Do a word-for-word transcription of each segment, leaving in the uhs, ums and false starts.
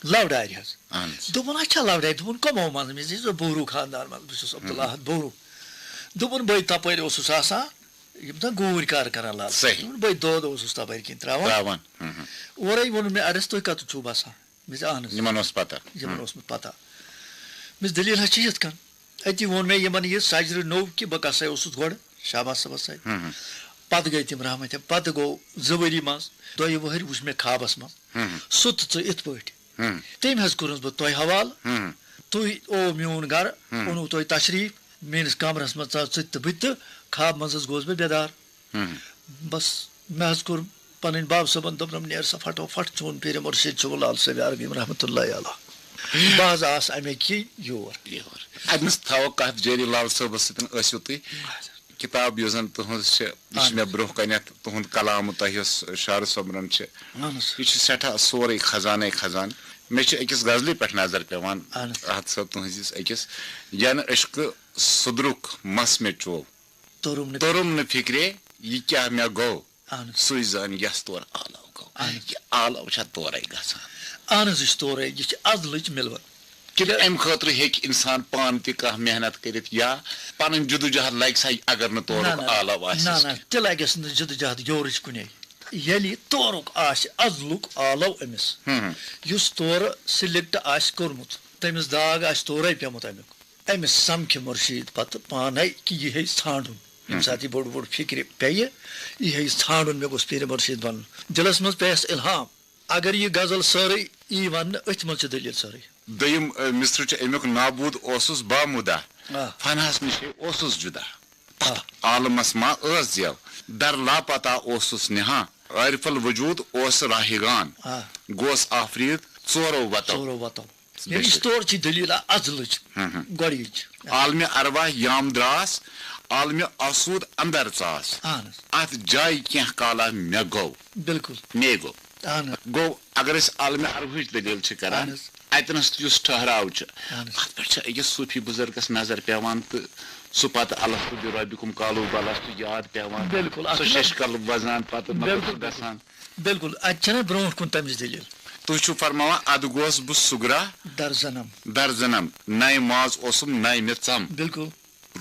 Love ڈارِ حظ۔ اہن حظ۔ دوٚپُن، اچھا، لَو ڈارِ؟ دوٚپُن، کَمو منٛز؟ مےٚ زِ بورو خاندان منٛز، بہٕ چھُس عبداللہ احد بورو۔ دوٚپُن، بٔے تَپٲرۍ اوسُس آسان، یِم زَن گوٗرۍ کار کَران لال۔ صحیح۔ دوٚپُن، بٔے دۄد اوسُس تَپٲرۍ کِنۍ ترٛاوان۔ ترٛاوان۔ ہُم، ہُم۔ اورَے ووٚن مےٚ اَڈَس، تُہۍ کَتٮ۪تھ چھُو بَسان؟ مےٚ زِ اہن حظ۔ یِمن اوس پتہ۔ یِمن اوس مےٚ پتہ۔ مےٚ زِ دٔلیٖل حظ چھِ یِتھ کٔنۍ۔ أتی ووٚن مےٚ یِمن یہِ سجرٕ نوٚو کہِ بہٕ کسے اوسُس گۄڈٕ، شاباش صٲبس سۭتۍ۔ ہُم، ہُم۔ پتہٕ گٔے تِم رحمت ہٮ۪تھ۔ پتہٕ گوٚو زٕ ؤری منٛز، دۄیہِ وٕہٕرۍ وٕچھ مےٚ خوابس منٛز۔ ہُم، ہُم۔ سُہ تہٕ ژٕ یِتھ پٲٹھۍ۔ ہُم، تٔمۍ حظ کوٚرنس بہٕ تۄہہِ حوالہٕ۔ ہُم، ہُم۔ تُہۍ او میون گرٕ، ہُم۔ اوٚنوُ تۄہہِ تشریٖف، میٲنِس کمرس منٛز ژاو ژٕ تہِ تہٕ بہٕ تہِ تہٕ خواب منٛز حظ گوس بہٕ بیدار۔ ہُم۔ بس مےٚ حظ کوٚر پنٕنۍ باب صٲبن دوٚپنم، "نیر سا پھٹو پھٹ، چون پیٖرِ مُرشِد چھُ لال صٲب عربی رحمتہ اللہ علیہ۔" بہٕ حظ آس امے کِنۍ یور۔ یور۔ اتنس تھاوو کتھ جٲری، لال صٲبس سۭتۍ ٲسِو تُہۍ۔ کتاب یۄس زن تُہنٛز چھِ، یہِ چھِ مےٚ برونٛہہ کنٮ۪تھ، تُہنٛد کلام تۄہہِ یۄس شعر سۄمبرن چھِ، اہن حظ۔ یہِ چھِ سٮ۪ٹھاہ سورُے خزانے خزانہٕ۔ مےٚ چھِ أکِس غزلہِ پٮ۪ٹھ نظر پٮ۪وان، اہن حظ۔ احد صٲب تُہنٛزِس أکِس، ینہٕ عشقہٕ سُدرُک مس مےٚ چوو، توٚرُم نہٕ۔ توٚرُم نہٕ فِکرے یہِ کیٛاہ مےٚ گوٚو، اہن حظ۔ سُے زٲنۍ یَس تورٕ آلو گوٚو۔ اہن حظ۔ یہِ آلو چھا تورے گژھان؟ اہن حظ، یہِ چھِ تورے، یہِ چھِ ازلٕچ مِلوَت۔ کِنہٕ اَمہِ خٲطرٕ ہیٚکہِ اِنسان پانہٕ تہِ کانٛہہ محنت کٔرِتھ یا پَنٕنۍ جدوجہد لگہِ سا اگر نہٕ تورُک نہ، نہ، آلو آسٮ۪س نہ، نہ، تہِ لگٮ۪س نہٕ جدوجہد یورٕچ کُنے۔ ییٚلہِ یہِ تورُک آسہِ ازلُک آلو أمِس، ہُم، ہُم۔ یُس تورٕ سِلٮ۪کٹ آسہِ کوٚرمُت، تٔمِس داغ آسہِ تورے پیومُت امیُک، أمِس سمکھِ مُرشیٖد پتہٕ پانے کہِ یہِ ہیٚیہِ ژھانڈُن۔ ییٚمہِ ساتہٕ یہِ بوٚڑ بوٚڑ فِکرِ پیٚیہِ، یہِ ہیٚیہِ ژھانڈُن، مےٚ گوٚژھ پیٖرِ مُرشیٖد بنُن۔ دِلس منٛز پیٚیس الہام، اگر یہِ غزل سٲرٕے یی وننہٕ، أتھۍ منٛز چھِ دٔلیٖل سٲرٕے۔ دوٚیِم، اے، مصرٕ چھُ امیُک، نابود اوسُس بامُدہ، آ۔ فناہس نِشے اوسُس جُدا۔ آ۔ عالمس ما ٲس زیو، در لاپتہ اوسُس نہاں، عارف الوجود اوس راہگان، آ۔ گوس آفریٖد ژورو وتو۔ ژورو وتو۔ بے یعنی شک۔ یہِ تور چھِ دٔلیٖل ازلٕچ۔ ہم، ہم۔ گۄڈٕ یہِ چھِ۔ عالمِ ارواح یام دراس، عالمِ آسود اندر ژاس۔ اہن حظ۔ اتھ جایہِ کینٛہہ کالا مےٚ گوٚو۔ بِلکُل۔ مے گوٚو۔ اہن حظ۔ گوٚو، اگر أسۍ عالمِ ارواحٕچ دٔلیٖل چھِ کران، اہن حظ۔ اتنس یُس ٹھہراو چھُ، اہن حظ۔ اتھ پٮ۪ٹھ چھِ أکِس صوٗفی بُزرگس نظر پٮ۪وان تہٕ سُہ پتہٕ الستُ بربکم قالوا بلی سُہ یاد پٮ۪وان۔ بِلکُل، اتھ سُہ چھُنہ ششکل وزان پتہٕ مطلب بِلکُل، سُہ بِلکُل۔ گژھان۔ بِلکُل، اتہِ چھنہ برونٛٹھ کُن تمِچ دٔلیٖل۔ تُہۍ چھِو فرماوان، ادٕ گوس بہٕ صغرا درزنم۔ درزنم، نَے ماز اوسُم نَے مےٚ ژم۔ بِلکُل۔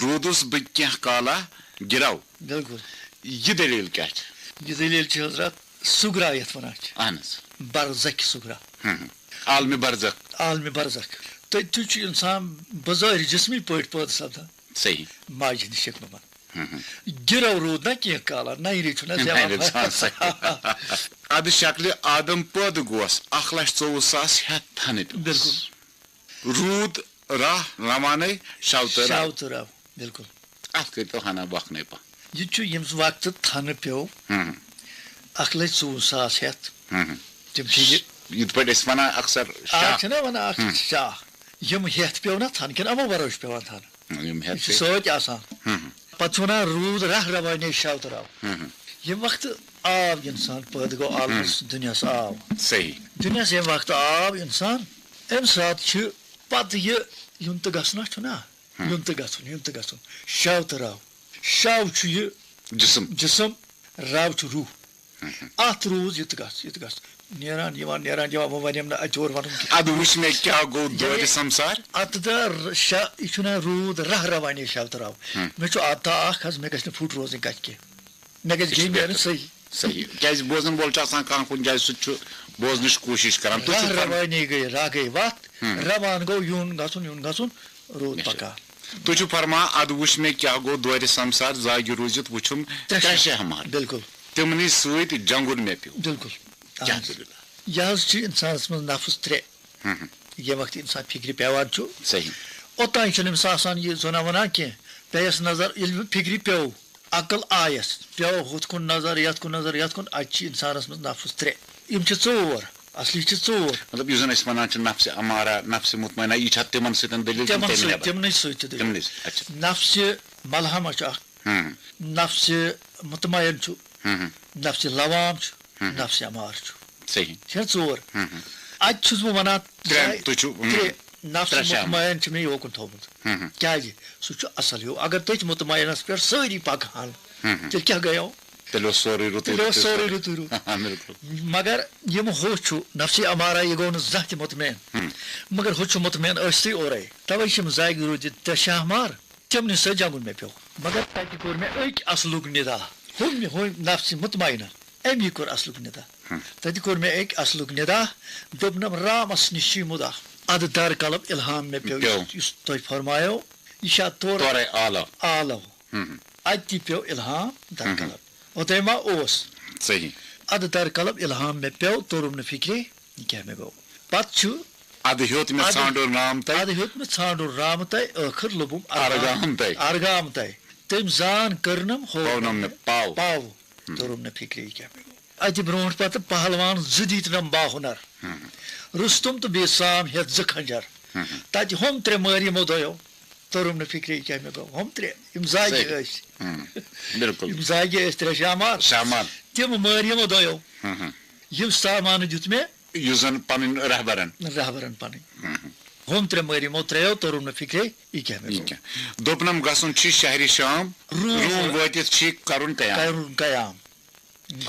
روٗدُس بہٕ کینٛہہ کالا گِرو۔ بِلکُل۔ یہِ دٔلیٖل کیٛاہ چھِ؟ یہِ دٔلیٖل چھِ حضرت صغرا یتھ ونان چھِ۔ اہن حظ۔ برزخ صغرا۔ ہم۔ عالمِ برزخ۔ عالمِ برزخ۔ تٔتھی چھُ انسان بظٲہر جسمی پٲٹھۍ پٲدٕ سپدان۔ صحیح۔ ماجہِ ہٕنٛدِ شکلہِ منٛز۔ ہم۔ گِرو روٗد نہ کینٛہہ کالا، نَے رے چھُنہ نَے زیوان۔ رے زیوان، صحیح۔ ادٕ شکلہِ آدم پٲدٕ گوس، اکھ لچھ ژوٚوُہ ساس ہٮ۪تھ تھنہٕ پیوٚس۔ بِلکُل۔ روٗد راہ روانَے شوتہٕ راہ۔ شاو تہٕ راو۔ بِلکُل۔ اتھ کٔرۍتو ہنا وقنَے پہن۔ یہِ چھُ ییٚمِس وقتہٕ تھنہٕ پیوٚو، ہم۔ اکھ لچھ ژوٚوُہ ساس ہٮ۪تھ۔ ہم۔ تِم چھِ یہِ۔ یِتھ پٲٹھۍ أسۍ ونان اکثر شاہ۔ آز چھِنہ ونان اکھ شاہ۔ یِم ہٮ۪تھ پیوٚو نہ تھنہٕ کِنہٕ یِمو ورٲے چھُ پیوان تھنہٕ؟ یِم ہٮ۪تھ یہِ چھُ پیٚیہِ۔ سۭتۍ آسان۔ ہم۔ پتہٕ چھِ ونان روٗد راہ روانٕے شاو تہٕ راو۔ ہم۔ ییٚمہِ وقتہٕ آو انسان پٲدٕ گوٚو عالمس دُنیاہس آو۔ صحیح۔ دُنیاہس ییٚمہِ وقتہٕ آو انسان، امہِ ساتہٕ چھِ پتہٕ یہِ یُن تہٕ گژھُن چھُنہ؟ ہم۔ یُن تہٕ گژھُن، یُن تہٕ گژھُن۔ شاو تہٕ راو۔ شاو چھُ یہِ جسم۔ جسم، راو چھُ روح۔ اتھ روٗز یہِ تہٕ گژھ، یہِ تہٕ گژھ۔ نیران یِوان، نیران یِوان، وۄنۍ ونیم نہٕ اتہِ یور ونُن کینٛہہ۔ ادٕ وٕچھ مےٚ کیٛاہ گوٚو دورِ یعنی سمسار۔ اتھ دا ر-، شا-، یہِ چھُنہ روٗد راہ روانی شاو تہٕ راو۔ مےٚ چھُ عادتہ اکھ حظ، مےٚ گژھِ نہٕ پھُٹ روزٕنۍ کتھِ کینٛہہ۔ مےٚ گژھِ یہِ چھُ گیمہِ بہتر۔ نیرٕنۍ صحیح۔ صحیح۔ کیٛازِ بوزن وول چھُ آسان کانٛہہ کُنہِ جایہِ، سُہ تہِ چھُ بوزنٕچ کوٗشِش کران۔ تُہۍ راہ چھِو فرما-، روانی گٔے، راہ گٔے وتھ، روان گوٚو یُن گژھُن، یُن گژھُن، روٗد پکان۔ تُہۍ چھِو فرمان، ادٕ وٕچھ مےٚ کیٛاہ گوٚو دورِ سمسار، زاگہِ روٗزِتھ وٕچھُم ترٛےٚ شاہ مار۔ بِلکُل۔ تِمنٕے سۭتۍ جنگُن مےٚ پیوٚو۔ بِلکُل۔ کیٛاہ اہن حظ۔ دٔلیٖلہ؟ یہِ حظ چھِ انسانس منٛز نفس ترٛےٚ۔ ییٚمہِ وقتہٕ انسان فکرِ پٮ۪وان چھُ، صحیح۔ اوٚتام چھُنہٕ أمِس آسان یہِ زنان ونان کینٛہہ۔ پیٚیس نظر، ییٚلہِ فکرِ پیوٚو، عقل آیس، پیوٚو ہُتھ کُن نظر، یتھ کُن نظر، یتھ کُن، اتہِ چھِ انسانس منٛز نفس ترٛےٚ۔ یِم چھِ ژور، اصلی چھِ ژور۔ مطلب، یُس زن أسۍ ونان چھِ نفسِ امارہ، نفسِ مطمئنہ، یہِ چھا تِمن سۭتۍ دٔلیٖل کِنہٕ تِمن تَمہِ سۭتۍ، نٮ۪بر؟ تِمنٕے سۭتۍ چھِ دٔلیٖل۔ تِمنٕے سۭتۍ، اچھا۔ نفسِ ملہمہ چھُ اکھ، ہم۔ نفسِ مطمئن چھُ، ہم۔ نفسِ لوام چھُ، نفسِ امار چھُ۔ صحیح۔ چھِ نہ ژور؟ ہم۔ اتہِ چھُس بہٕ ونان ترٛےٚ، زِ تُہۍ چھِو، ہم۔ ترٛےٚ، نفسِ ترٛےٚ شامہٕ۔ مطمئن چھِ مےٚ یوکُن تھوٚومُت۔ ہم۔ کیازِ؟ سُہ چھُ اصل ہیوٗ۔ اگر تٔتھۍ مطمئنس پٮ۪ٹھ سٲری پکہٕ ہن، تیٚلہِ کیٛاہ گٔیو؟ تیٚلہِ اوس سورُے رُتُے تیٚلہِ اوس رُتُے سورُے سورُے۔ رُتُے رُت۔ بِلکُل۔ مگر یِم ہُہ چھُ، نفسِ امارہ، یہِ گوٚو نہٕ زانٛہہ تہِ مطمئن۔ ہُم۔ مگر ہُہ چھُ مطمئن ٲسۍتھٕے اورَے۔ تَوَے چھِ یِم زاگہِ روٗدۍ ترٛےٚ شاہ مار، تِمنٕے سۭتۍ جنٛگُن مےٚ پیوٚو۔ مگر تَتہِ کوٚر مےٚ أکۍ اَصلُک نِدا۔ ہُمہِ، ہُمہِ نفسِ مطمئنہ، أمی کوٚر اَصلُک نِدا۔ ہُم۔ تَتہِ کوٚر مےٚ أکۍ اَصلُک نِدا، دوٚپنَم، رامَس نِش چھُے مُدا۔ اَدٕ در قلب الہام مےٚ پیوٚو، پیوٚو۔ یُس، یُس تۄہہِ فرمایو، یہِ چھا تورٕ تورَے عالم۔ عالم۔ ہُم۔ اَتہِ تہِ پیوٚو الہام در ہُم۔ قلب۔ اوترے ما اوس؟ صحیح۔ اَدٕ در قلب الہام مےٚ پیوٚو، توٚرُم نہٕ فِکرے، یہِ کیٛاہ مےٚ گوٚو۔ پَتہٕ چھُ اَدٕ ہیوٚت مےٚ اَدٕ ژھانٛڈُن رام تَے۔ اَدٕ ہیوٚت مےٚ ژھانٛڈُن رام تَے، ٲخٕر لوٚبُم ارگام۔ ارگام تَے۔ ارگام تَے۔ تٔمۍ زان کٔرنَم ہو ہوونَم نہٕ پاو۔ پاو۔ ہُم۔ توٚرُم نہٕ فِکرے، یہِ کیٛاہ مےٚ گوٚو۔ اَتہِ برونٛٹھ پَتہٕ پہلوان زٕ دِتۍ نَم باہُنر۔ ہُم۔ رُستُم تہٕ بیٚیہِ سام ہٮ۪تھ زٕ خنجر۔ ہُم۔ تَتہِ ہُم ترٛےٚ مٲرۍ یِمو دۄیو۔ توٚرُم نہٕ فِکرے، یہِ کیٛاہ مےٚ گوٚو۔ ہُم ترٛےٚ، یِم زاگہِ صحیح۔ ٲسۍ۔ ہُم۔ بِلکُل۔ یِم زاگہِ ٲسۍ ترٛےٚ شامار۔ شامار۔ تِم مٲرۍ یِمو دۄیو۔ ہُم، ہُم۔ یِم سامانہٕ دیُت مےٚ یُس زَن پَنٕنۍ رہبرن۔ رہبرن پَنٕنۍ۔ ہُم، ہُم۔ ہُم ترٛےٚ مٲرۍ یِمو ترٛیو، توٚرُم نہٕ فِکرے، یہِ کیٛاہ مےٚ یہِ گوٚو۔ کیٛاہ؟ دوٚپنَم گژھُن چھُے شہرِ شام، روٗم روٗم وٲتِتھ چھُے کَرُن قیام۔ کَرُن قیام۔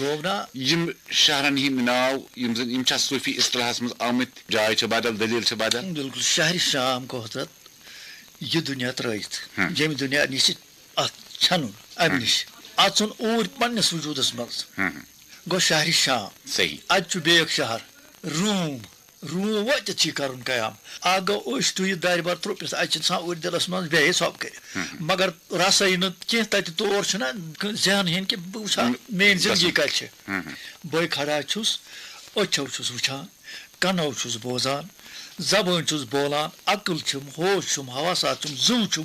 گوٚو نا؟ یِم شہرن ہٕنٛدۍ ناو، یِم زَن، یِم چھا صوٗفی اصطلاحس منٛز آمٕتۍ؟ جاے چھِ بدل، دٔلیٖل چھِ بدل۔ بِلکُل، شہرِ شام گوٚو حضرت یہِ دُنیا ترٛٲوِتھ، ہُم۔ ییٚمہِ دُنیا نِش اَتھ ژھٮ۪نُن، اَمہِ ہُم۔ نِش اَژُن اوٗرۍ پنٛنِس وجوٗدس منٛز۔ ہُم۔ گوٚو شہرِ شام۔ صحیح۔ اَتہِ چھُ بیٚیہِ اکھ شہر، روٗم۔ روٗم وٲتِتھ چھُ یہِ کَرُن قیام۔ اَکھ گوٚو أچھ ٹُوِتھ دارِ بار ترٛوپِتھ، اَتہِ چھُ اِنسان اوٗرۍ دِلس منٛز بیٚہہِ ژھۄپہٕ کٔرِتھ۔ ہُم۔ مگر رَسٕے نہٕ کینٛہہ، تَتہِ تور چھُنہ ذہن ہیٚنۍ کہِ بہٕ وٕچھٕ ہا ہُم۔ میٛٲنۍ زِندگی گژھُن۔ کَتہِ چھِ۔ ہُم۔ بہٕ ہے کھڑا چھُس، أچھو چھُس وٕچھان، کَنو چھُس بوزان، زبٲنۍ چھُس بولان، عقل چھُم، ہوش چھُم، حواسات چھُم، زُو چھُم۔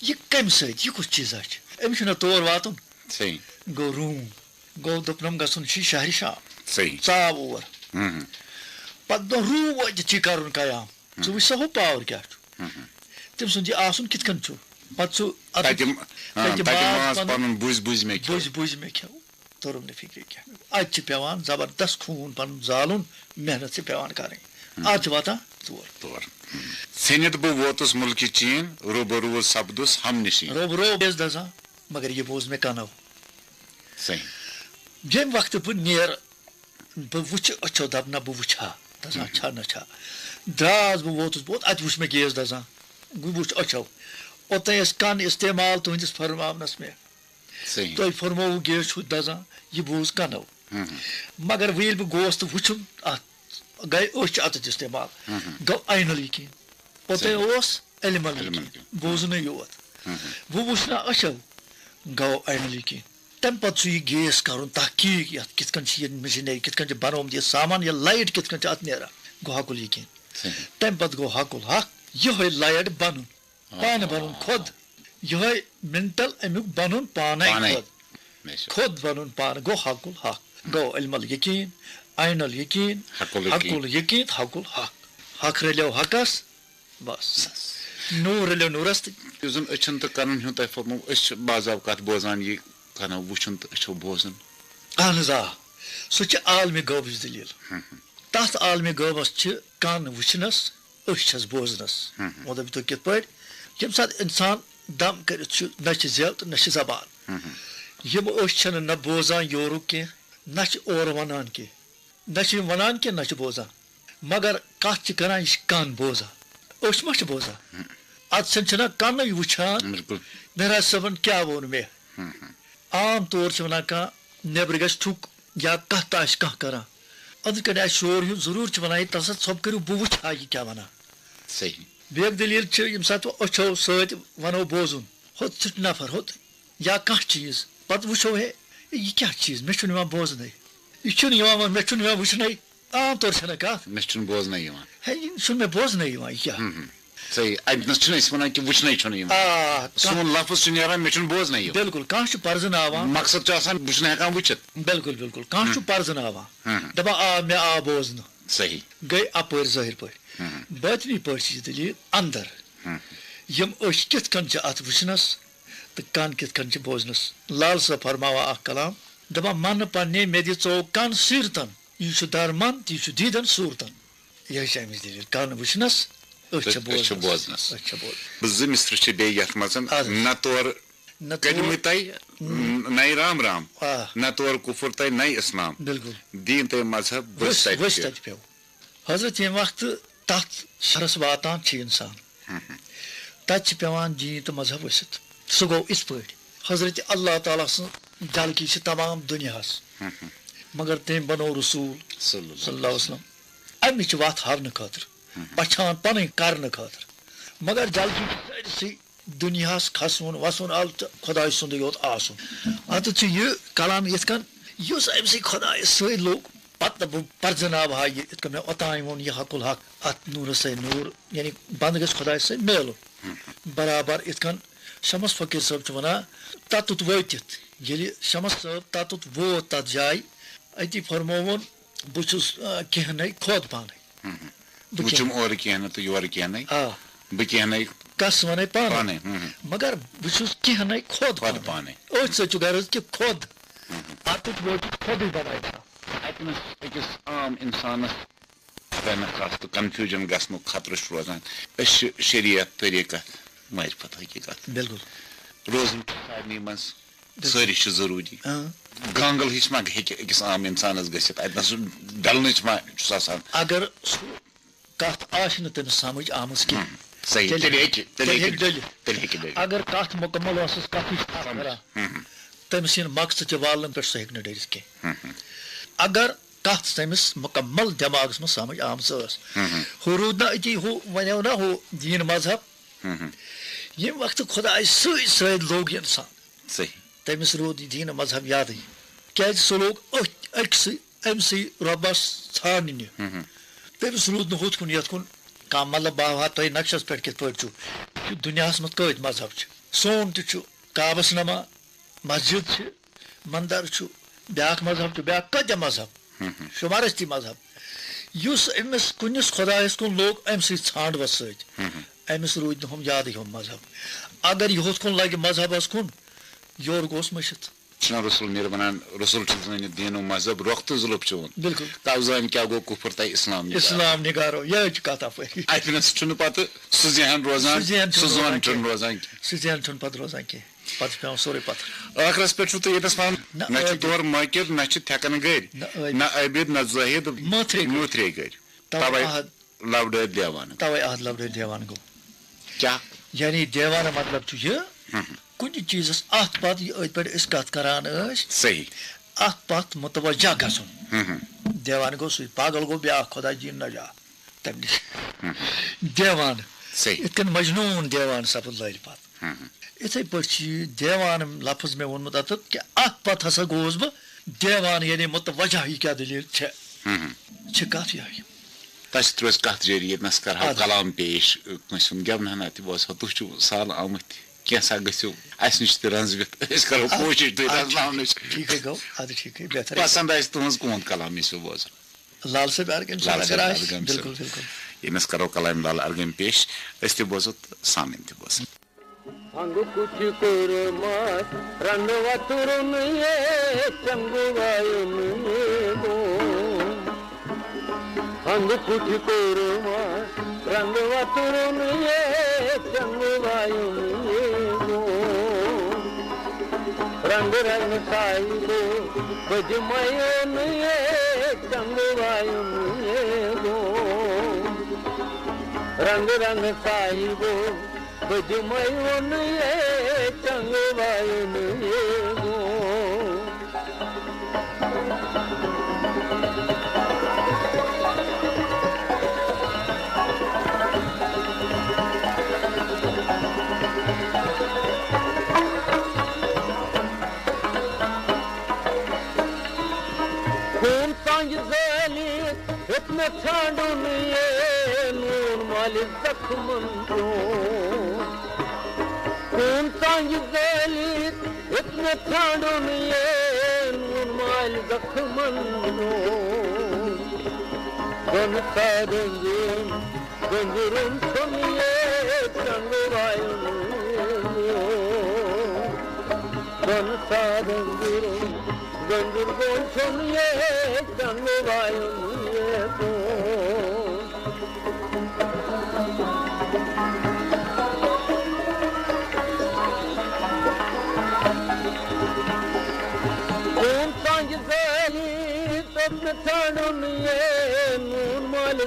یہِ کَمہِ سۭتۍ؟ یہِ کُس چیٖزا چھُ؟ أمِس چھُنہ تور واتُن؟ صحیح۔ گوٚو روٗم۔ گوٚو دوٚپنَم گژھُن چھُ شہرِ شام۔ صحیح۔ ژاو اور۔ ہُم، ہُم۔ پَتہٕ دوٚپ، روٗم وٲتِتھ چھُ کَرُن قیام۔ ژٕ ہُم۔ وٕچھ سا ہُہ پاور کیٛاہ چھُ۔ ہُم، ہُم۔ تٔمۍ سُنٛد یہِ آسُن کِتھ کٔنۍ چھُ؟ پَتہٕ سُہ اَتھ تَتہِ، آ، تَتہِ تَتہِ ماز ماز پَنُن۔ پَنُن بُزۍ بُزۍ مےٚ کھیوٚو۔ بُزۍ بُزۍ مےٚ کھیوٚو۔ توٚرُم نہٕ فِکرِ کینٛہہ۔ اَتہِ چھِ پٮ۪وان زبردست خوٗن پَنُن زالُن، محنت چھِ پٮ۪وان کَرٕنۍ۔ ہُم۔ اَتھ چھِ واتان ژور۔ تور۔ ہُم۔ ژھیٚنِتھ بہٕ ووتُس مُلکہِ چیٖن، روبہٕ روٗد سَپدُس ہم نشین۔ روبہٕ روٗد ٲسۍ دَزان، مگر یہِ بوٗز مےٚ کَنو۔ صحیح۔ ییٚمہِ وقتہٕ بہٕ نیرٕ، بہٕ وٕچھِ أچھو دَپہٕ نہ بہٕ وٕچھِ ہا، دَزان ہُم۔ چھا نہ چھا۔ درٛاس بہٕ ووتُس، بہٕ ووت، اَتہِ وٕچھ مےٚ گیس دَزان۔ بہٕ وٕچھ أچھو۔ اوٚتام ٲسۍ کَن استعمال تُہٕنٛدِس فرماونَس مےٚ۔ صحیح۔ تۄہہِ فرمووُ گیس چھُ دَزان، یہِ بوٗز کَنو۔ ہُم، ہُم۔ مگر وۄنۍ ییٚلہِ بہٕ گوس تہٕ وٕچھُم اَتھ، گٔے أچھ اَتٮ۪تھ استعمال۔ ہُم، ہُم۔ گوٚو عین الیقین۔ اوٚتام صحیح۔ اوس علم علم الیقین، الیقین۔ بوٗزنٕے یوت۔ ہُم، ہُم۔ وۄنۍ وٕچھ نہ أچھو، گوٚو عین الیقین۔ تَمہِ پَتہٕ چھُ یہِ گیس کَرُن تحقیٖق، یَتھ کِتھ کٔنۍ چھِ یہِ مِشیٖنٔری، کِتھ کٔنۍ چھِ بَنٲومٕژ یہِ سامان، یہِ لایٹ کِتھ کٔنۍ چھِ اَتھ نیران، گوٚو حقل یقین۔ صحیح۔ تَمہِ پَتہٕ گوٚو حقل حق، یِہوٚے لایٹ بَنُن، پانہٕ بَنُن خۄد، یِہوٚے مینٹل اَمیُک بَنُن پانَے پانَے۔ خۄد۔ بے شک۔ خۄد بَنُن پانہٕ، گوٚو حقل حق، گوٚو علم الیقین، عین الیقین، حقل یقین۔ حقل یقین، حقل حق۔ حق رَلیو حقس، بس۔ بس۔ نوٗر رَلیو نوٗرس تہٕ۔ یُس زَن أچھن تہٕ کَنن ہُنٛد تۄہہِ فرموو، أسۍ چھِ بعض اوقات بوزان یہِ کَنو وٕچھُن تہٕ أچھو بوزُن۔ اہن حظ، آ۔ سُہ چھِ عالمِ غٲبٕچ دٔلیٖل۔ ہُم، ہُم۔ تَتھ عالمِ غٲبس چھِ کَن وٕچھنس، أچھ چھَس بوزنس۔ ہُم، ہُم۔ مطلب، تُہۍ کِتھ پٲٹھۍ؟ ییٚمہِ ساتہٕ اِنسان دم کٔرِتھ چھُ، نہ چھِ زٮ۪و تہٕ نہ چھِ زبان۔ ہُم، ہُم۔ یِم أچھ چھَنہٕ نہ بوزان یورُک کینٛہہ، نہ چھِ اورٕ وَنان کینٛہہ۔ نہ چھِ یِم وَنان کینٛہہ، نہ چھِ بوزان۔ مگر کَتھ چھِ کَران، یہِ چھِ کَن بوزان۔ أچھ ما چھِ بوزان؟ ہُم۔ اَتھ سۭتۍ چھِنہ کَنٕے وٕچھان۔ بِلکُل۔ مہراج صٲبَن کیٛاہ ووٚن مےٚ؟ ہُم، ہُم۔ عام طور چھِ وَنان کانٛہہ، "نیٚبرٕ گژھِ تھُک یا کَتھ تہٕ آسہِ کانٛہہ کَران۔" أنٛدرٕ کَنہِ آسہِ شور ہیوٗ، ضروٗر چھِ وَنان، "یہِ تَس سا ژھۄپہٕ کٔرِو، بہٕ وٕچھِ ہا یہِ کیٛاہ وَنان۔" صحیح۔ بیٚیہِ اَکھ دٔلیٖل چھِ، ییٚمہِ ساتہٕ وۄنۍ أچھو سۭتۍ وَنو بوزُن، ہوٚت سُہ نفر، ہوٚت یا کانٛہہ چیٖز، پَتہٕ وٕچھو، ہے، یہِ کیٛاہ چیٖز؟ مےٚ چھُنہٕ یِوان بوزنَے، یہِ چھُنہٕ یِوان وَن-، مےٚ چھُنہٕ یِوان وٕچھنَے۔ عام طور چھَنہ کَتھ۔ مےٚ چھُنہٕ بوزنَے یِوان۔ ہے، یہِ چھُنہٕ مےٚ بوزنَے یِوان، یہِ کیٛاہ؟ ہُم، ہُم۔ صحیح۔ اَتہِ نَس چھِنہٕ أسۍ وَنان کہِ وٕچھنَے چھُنہٕ یِوان۔ آ، کانٛہہ سون لفظ چھُ نیران، مےٚ چھُنہٕ بوزنَے یِوان۔ بِلکُل، کانٛہہ چھُ پَرزٕناوان۔ مقصد چھُ آسان، بہٕ چھُس نہٕ ہٮ۪کان وٕچھِتھ۔ بِلکُل، بِلکُل، کانٛہہ چھُ ہُم۔ پَرزٕناوان۔ ہُم، ہُم۔ دَپان، آ، مےٚ آو بوزنہٕ۔ صحیح۔ گٔے اَپٲرۍ ظٲہِر پٲٹھۍ۔ ہُم، ہُم۔ باطنی پٲٹھۍ چھِ یہِ دٔلیٖل اَندَر۔ ہُم۔ یِم أچھ کِتھ کٔنۍ چھِ اَتھ وٕچھنَس تہٕ کَن کِتھ کٔنۍ چھِ بوزنَس۔ لال صٲب فرماوان اَکھ کلام، دَپان، "من پننے مےٚ دِ ژو کَن سیٖرتَن، یہِ چھُ درمن تہٕ یہِ چھُ دیٖدَن صوٗرتَن۔" یہِ چھِ اَمِچ دٔلیٖل، کَن وٕچھنَس، أچھ چھِ أچھ چھِ بوزنَس۔ بوزنَس۔ أچھ چھِ بوزنَس۔ زٕ مِصرٕ چھِ بیٚیہِ یَتھ منٛز، اَدٕ حظ۔ نہ تور نہ تور کٔلمہٕ تَے، نَے رام رام، آ۔ نہ تور کُفُر تہٕ نَے اِسلام۔ بِلکُل۔ دیٖن تہٕ مذہب ؤسۍ ؤسۍ، تَتہِ ؤسۍ پٮ۪و۔ تَتہِ پٮ۪و۔ حضرت، ییٚمہِ وقتہٕ تَتھ شہرَس واتان چھِ اِنسان، ہم۔ تَتہِ چھِ پٮ۪وان دیٖن تہٕ مذہب ؤسِتھ۔ سُہ گوٚو یِتھ پٲٹھۍ، حضرت اللہ تعالیٰ سٕنٛز جلکی چھِ تمام دُنیاہَس، ہم۔ مگر تٔمۍ بنوو رسول صلی اللہ صلی اللہ علیہ وسلم۔ اَمِچ وَتھ ہاونہٕ خٲطرٕ، ہم۔ پہچان پَنٕنۍ کرنہٕ خٲطرٕ۔ مگر جلکی چھِ سٲرسٕے دُنیاہَس کھسُن وَسُن آو تہٕ خۄداے سُنٛدُے یوت آسُن۔ اَتٮ۪تھ چھُ یہِ کلام یِتھ کٔنۍ، یُس أمۍ سٕے خۄدایَس سۭتۍ لوٚگ، پَتہٕ بہٕ پَرزٕناوٕ ہا یہِ، یِتھ کٔنۍ مےٚ اوٚتام ووٚن، یہِ حق الحق، اَتھ نوٗرَس سۭتۍ نوٗر، یعنی بنٛدٕ گژھِ خۄدایَس سۭتۍ میلُن۔ برابر یِتھ کٔنۍ شمس فقیٖر صٲب چھُ وَنان، تَتُتھ وٲتِتھ، ییٚلہِ شمس صٲب تَتُتھ ووت تَتھ جایہِ، أتی فرمووُن، بہٕ چھُس، آ، کینٛہہ نَے خۄد پانَے۔ ہم۔ بہٕ وٕچھُم کینٛہہ اورٕ کینٛہہ نہٕ تہٕ یورٕ کینٛہہ نَے۔ آ۔ بہٕ کینٛہہ نَے کَس وَنَے پانَے۔ پانَے، ہم، ہم۔ مگر بہٕ چھُس کینٛہہ نَے خۄد خۄد پانَے۔ پانَے۔ أتھۍ سۭتۍ چھُ غرض کہِ خۄد۔ ہم، ہم۔ اَتٮ۪تھ ووت خۄدٕے بَنٲوِتھ۔ اَتہِ نَس أکِس عام اِنسانَس خۄدا نخواستہٕ confusion گژھنُک خطرٕ چھُ روزان۔ أسۍ چھِ شریعت، طریٖقت، معرفت، حقیٖقت۔ بِلکُل۔ روزُن چھُ سارنٕے منٛز۔ بِلکُل۔ سٲری چھِ ضروٗری۔ اۭں۔ گانگل ہِش ما ہیٚکہِ أکِس عام اِنسانَس گٔژھِتھ؟ اَتہِ نَس ڈَلنٕچ ما چھُس آسان؟ اگر سُہ کَتھ آسہِ نہٕ تٔمِس سَمٕجھ آمٕژ کینٛہہ، ہم، صحیح، تیٚلہِ تیٚلہِ ہیٚکہِ، تیٚلہِ تیٚلہِ ہیٚکہِ ہیٚکہِ ڈٔلِتھ۔ تیٚلہِ ہیٚکہِ ڈٔلِتھ۔ اگر کَتھ مُکمل ٲسٕس، کَتھٕے چھِ اَتھ سَمٕجھ۔ کَران، ہم، ہم۔ تٔمِس یِن مقصد تہِ والنہٕ پٮ۪ٹھ، سُہ ہیٚکہِ نہٕ ڈٔلِتھ کینٛہہ۔ ہم، ہم۔ اگر کَتھ تٔمِس مُکمل دٮ۪ماغَس منٛز سَمٕجھ آمٕژ ٲس، ہم، ہم۔ ہُہ روٗد نہ أتی، ہُہ وَنیو نہ ہُہ دیٖن مذہب، ہم، ہم۔ ییٚمہِ وقتہٕ خۄدایہِ سۭتۍ سۭتۍ لوٚگ یہِ اِنسان، صحیح۔ تٔمِس روٗد یہِ دیٖن مذہب یادٕے، کیٛازِ سُہ لوٚگ أتھۍ أکسٕے أمۍ سٕے رۄبَس ژھانٛڈنہِ۔ ہم، ہم۔ تٔمِس روٗد نہٕ ہُتھ کُن یَتھ کُن کانٛہہ، مطلب، بہٕ ہاوہا تۄہہِ نقشَس پٮ۪ٹھ کِتھ پٲٹھۍ چھُ، یہِ دُنیاہَس منٛز کۭتۍ مذہب چھِ۔ سون تہِ چھُ، کعبَس نما مسجد چھِ، مندر چھُ، بیٛاکھ مذہب چھُ، بیٛاکھ کۭتیٛاہ مذہب؟ ہم، ہم۔ شُمارَس تہِ مذہب۔ یُس أمِس کُنِس خۄدایَس کُن لوٚگ، أمۍ سٕے ژھانٛڈوَس سۭتۍ، ہم، ہم۔ أمِس روٗدۍ نہٕ ہُم یادٕے ہُم مذہب۔ اگر یہِ ہُتھ کُن لَگہِ مذہبَس کُن، یورٕ گوٚژھ مٔشِتھ۔ چھُنہ رسول میر وَنان، رسول چھُ زٲنِتھ دیٖن و مذہب، رۄخ تہٕ زُلُف چھُ ووٚن۔ بِلکُل۔ تو زٲنۍ کیٛاہ گوٚو کُفُر تہٕ اِسلام نِگار۔ اِسلام نِگارو، یِہوٚے چھُ کَتھا پٲری۔ اَتہِ نَس چھُنہٕ پَتہٕ سُہ ذہن روزان، سُہ ذہن چھُنہٕ سُہ زون روزان چھُنہٕ کینٛہہ۔ روزان کینٛہہ۔ سُہ ذہن چھُنہٕ پَتہٕ روزان کینٛہہ۔ پَتہٕ چھُ پٮ۪وان سورُے پَتھر۔ ٲخرَس پٮ۪ٹھ چھُو تُہۍ ییٚتَس وَنان، نہ نہ چھِ عٲبِد۔ تور مٲکِر، نہ چھِ تھٮ۪کَن گٔرۍ، نہ عٲبِد۔ نہ عٲبِد، نہ زٲہِد، مٲتھرے گٔرۍ۔ مٲتھرے گٔرۍ۔ تَوَے تَوَے عہد۔ لَوڈٲرۍ دیوان۔ تَوَے عہد لَوڈٲرۍ دیوان گوٚو۔ کیٛاہ؟ یعنی دیوانہٕ مطلب چھُ یہِ، ہم۔ کُنہِ چیٖزَس اَتھ پَتھ یہِ أتھۍ پٮ۪ٹھ أسۍ کَتھ کَران ٲسۍ، صحیح۔ اَتھ پَتھ مُتوجہ گژھُن۔ ہم۔ دیوانہٕ گوٚو سُے، پاگل گوٚو بیٛاکھ خۄداے جی نجات تَمہِ نِش۔ ہم۔ دیوانہٕ۔ صحیح۔ یِتھ کٔنۍ مجنوٗن دیوانہٕ سَپُد لٲرِ پَتہٕ۔ ہم۔ یِتھَے پٲٹھۍ چھُ یہِ دیوانہٕ لفظ مےٚ ووٚنمُت اَتَتھ کہِ اَتھ پَتہٕ ہسا گوٚوُس بہٕ دیوانہٕ، یعنی مُتوجہ یہِ کیٛاہ دٔلیٖل چھےٚ۔ ہم۔ چھِ کَتھ یِہوٚے۔ تَتھ سۭتۍ روزِ کَتھ جٲری، ییٚتہِ نَس کَرٕہاو اَدٕ۔ کلام پیش، کٲنٛسہِ ہُنٛد گٮ۪ونہٕ ہنا تہِ بوزہو۔ تُہۍ چھِو سال آمٕتۍ، کینٛژھا گٔژھِو اَسہِ نِش تہِ رَنٛزوِتھ، أسۍ کَرو اَدٕ۔ کوٗشِش تُہۍ اَدٕ رَنٛزناونٕچ۔ ٹھیٖکھٕے گوٚو، اَدٕ ٹھیٖکھٕے، بہتر۔ پَسنٛد آسہِ تُہٕنٛز کُہُنٛد کلام، یہِ چھُ بوزُن۔ لال صٲب ارغٲمۍ سُنٛد لال اگر صٲب آسہِ، ارغٲمۍ سُنٛد۔ بِلکُل، بِلکُل۔ ییٚمِس کرو کلامہِ لال ارغٲمۍ پیش، أسۍ تہِ بوزو تہٕ سامعیٖن تہِ بوزن۔ ہنٛگہٕ کُٹھِ کوٚرمس رنٛگہٕ وتُرُن یے، چنٛگہٕ وایُن یے گوٚو۔ ہنٛگہٕ کُٹھِ کوٚرمس رنٛگہٕ وتُرُن یے، چنٛگہٕ وایُن یے گوٚو۔ رنٛگ رنٛگ صاحبو، بہٕ دِمَے یون یے، چنٛگہٕ وایُن یے گوٚو۔ رنٛگ رنٛگ صاحبو، بہٕ دِمَے یون یے، چنٛگہٕ وایُن یے گوٚو۔ خوٗن ژانٛگہِ زٲلِتھ ہیوٚت مےٚ ژھانٛڈُن یے، نوٗن مٲلِس زخمن پیوٚو۔ خوٗن ژانٛگہِ زٲلِتھ ہیوٚت مےٚ ژھانٛڈُن یے، نوٗن مٲلۍ زخمن پیوٚو۔ دۄن سادن دِیُن گٔنٛزرُن چھُم یے، چنٛگہٕ وایُن یے۔ دۄن سادن دِیُن گٔنٛزرُن چھُم یے، چنٛگہٕ وایُن یے۔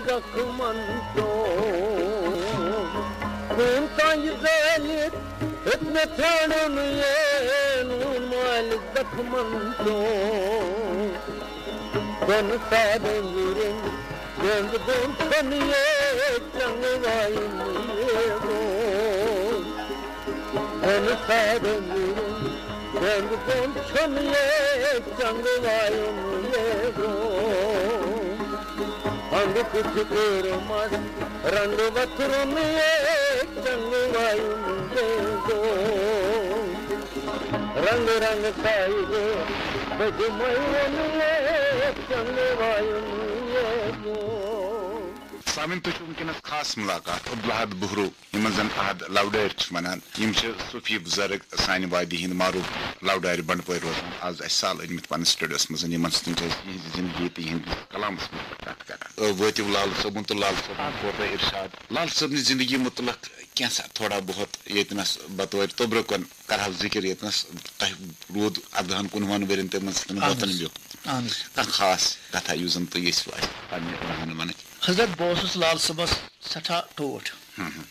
زخمن پیوم۔ خوٗن تانۍ زٲلِتھ ہیوٚت مےٚ پھیٛارُن یے نوٗن مالہِ زخمن پیوم۔ بۄنہٕ سادن وُرُن بۄنہٕ بۄن چھُنہٕ یے چنٛگہٕ وایُن یے گوٚو۔ بۄنہٕ سادن وُرُن بۄنہٕ بۄن چھُنہٕ یے چنٛگہٕ وایُن یے گوٚو۔ انٛگہٕ کُٹھِ کٔرمس رنٛگہٕ وتھرُن یے چنٛگہٕ وایُن یے گوٚو۔ رنٛگہٕ رنٛگہٕ سایہِ گوٚو بہٕ دِمے وۄنۍ یے چنٛگہٕ وایُن یے گوٚو۔ سامعیٖن، تُہۍ چھِو وٕنکیٚنَس خاص مُلاقات عبدالاحد بُہرو، یِمَن زَن احد لَوڈٲرۍ چھِ وَنان۔ یِم چھِ صوٗفی بُزرٕگ، سانہِ وادی ہِنٛدۍ معروٗف لَوڈارِ بَنٛڈپورِ روزان۔ آز اَسہِ سال أنۍمٕتۍ پَنٕنِس سٹوڈیوَس منٛز، یِمَن سۭتۍ چھِ أسۍ یِہِنٛزِ زِندگی تہٕ یِہِنٛدِس کلامَس مُتعلِق کَتھ کَران۔ آ، وٲتِو لال صٲبُن تہٕ لال صٲبُن کوٚر تۄہہِ اِرشاد۔ لال صٲبنہِ زِندگی مُتعلِق کینٛژھا تھوڑا بہت ییٚتہِ نَس بطورِ توٚبرٕ کُن کَرہو ذِکِر، ییٚتہِ نَس تۄہہِ روٗد اَردَہَن کُنوُہَن ؤرِین تِمَن سۭتۍ اہن حظ۔ وطن بیوٗٹھ۔ اہن حظ۔ کانٛہہ خاص کَتھا یُس زَن تُہۍ ییٚژھِو اَسہِ پنٛنہِ رہنُماہَن۔ حضرت، بہٕ اوسُس لال صٲبَس سٮ۪ٹھاہ ٹوٹھ۔ ہُم ہُم۔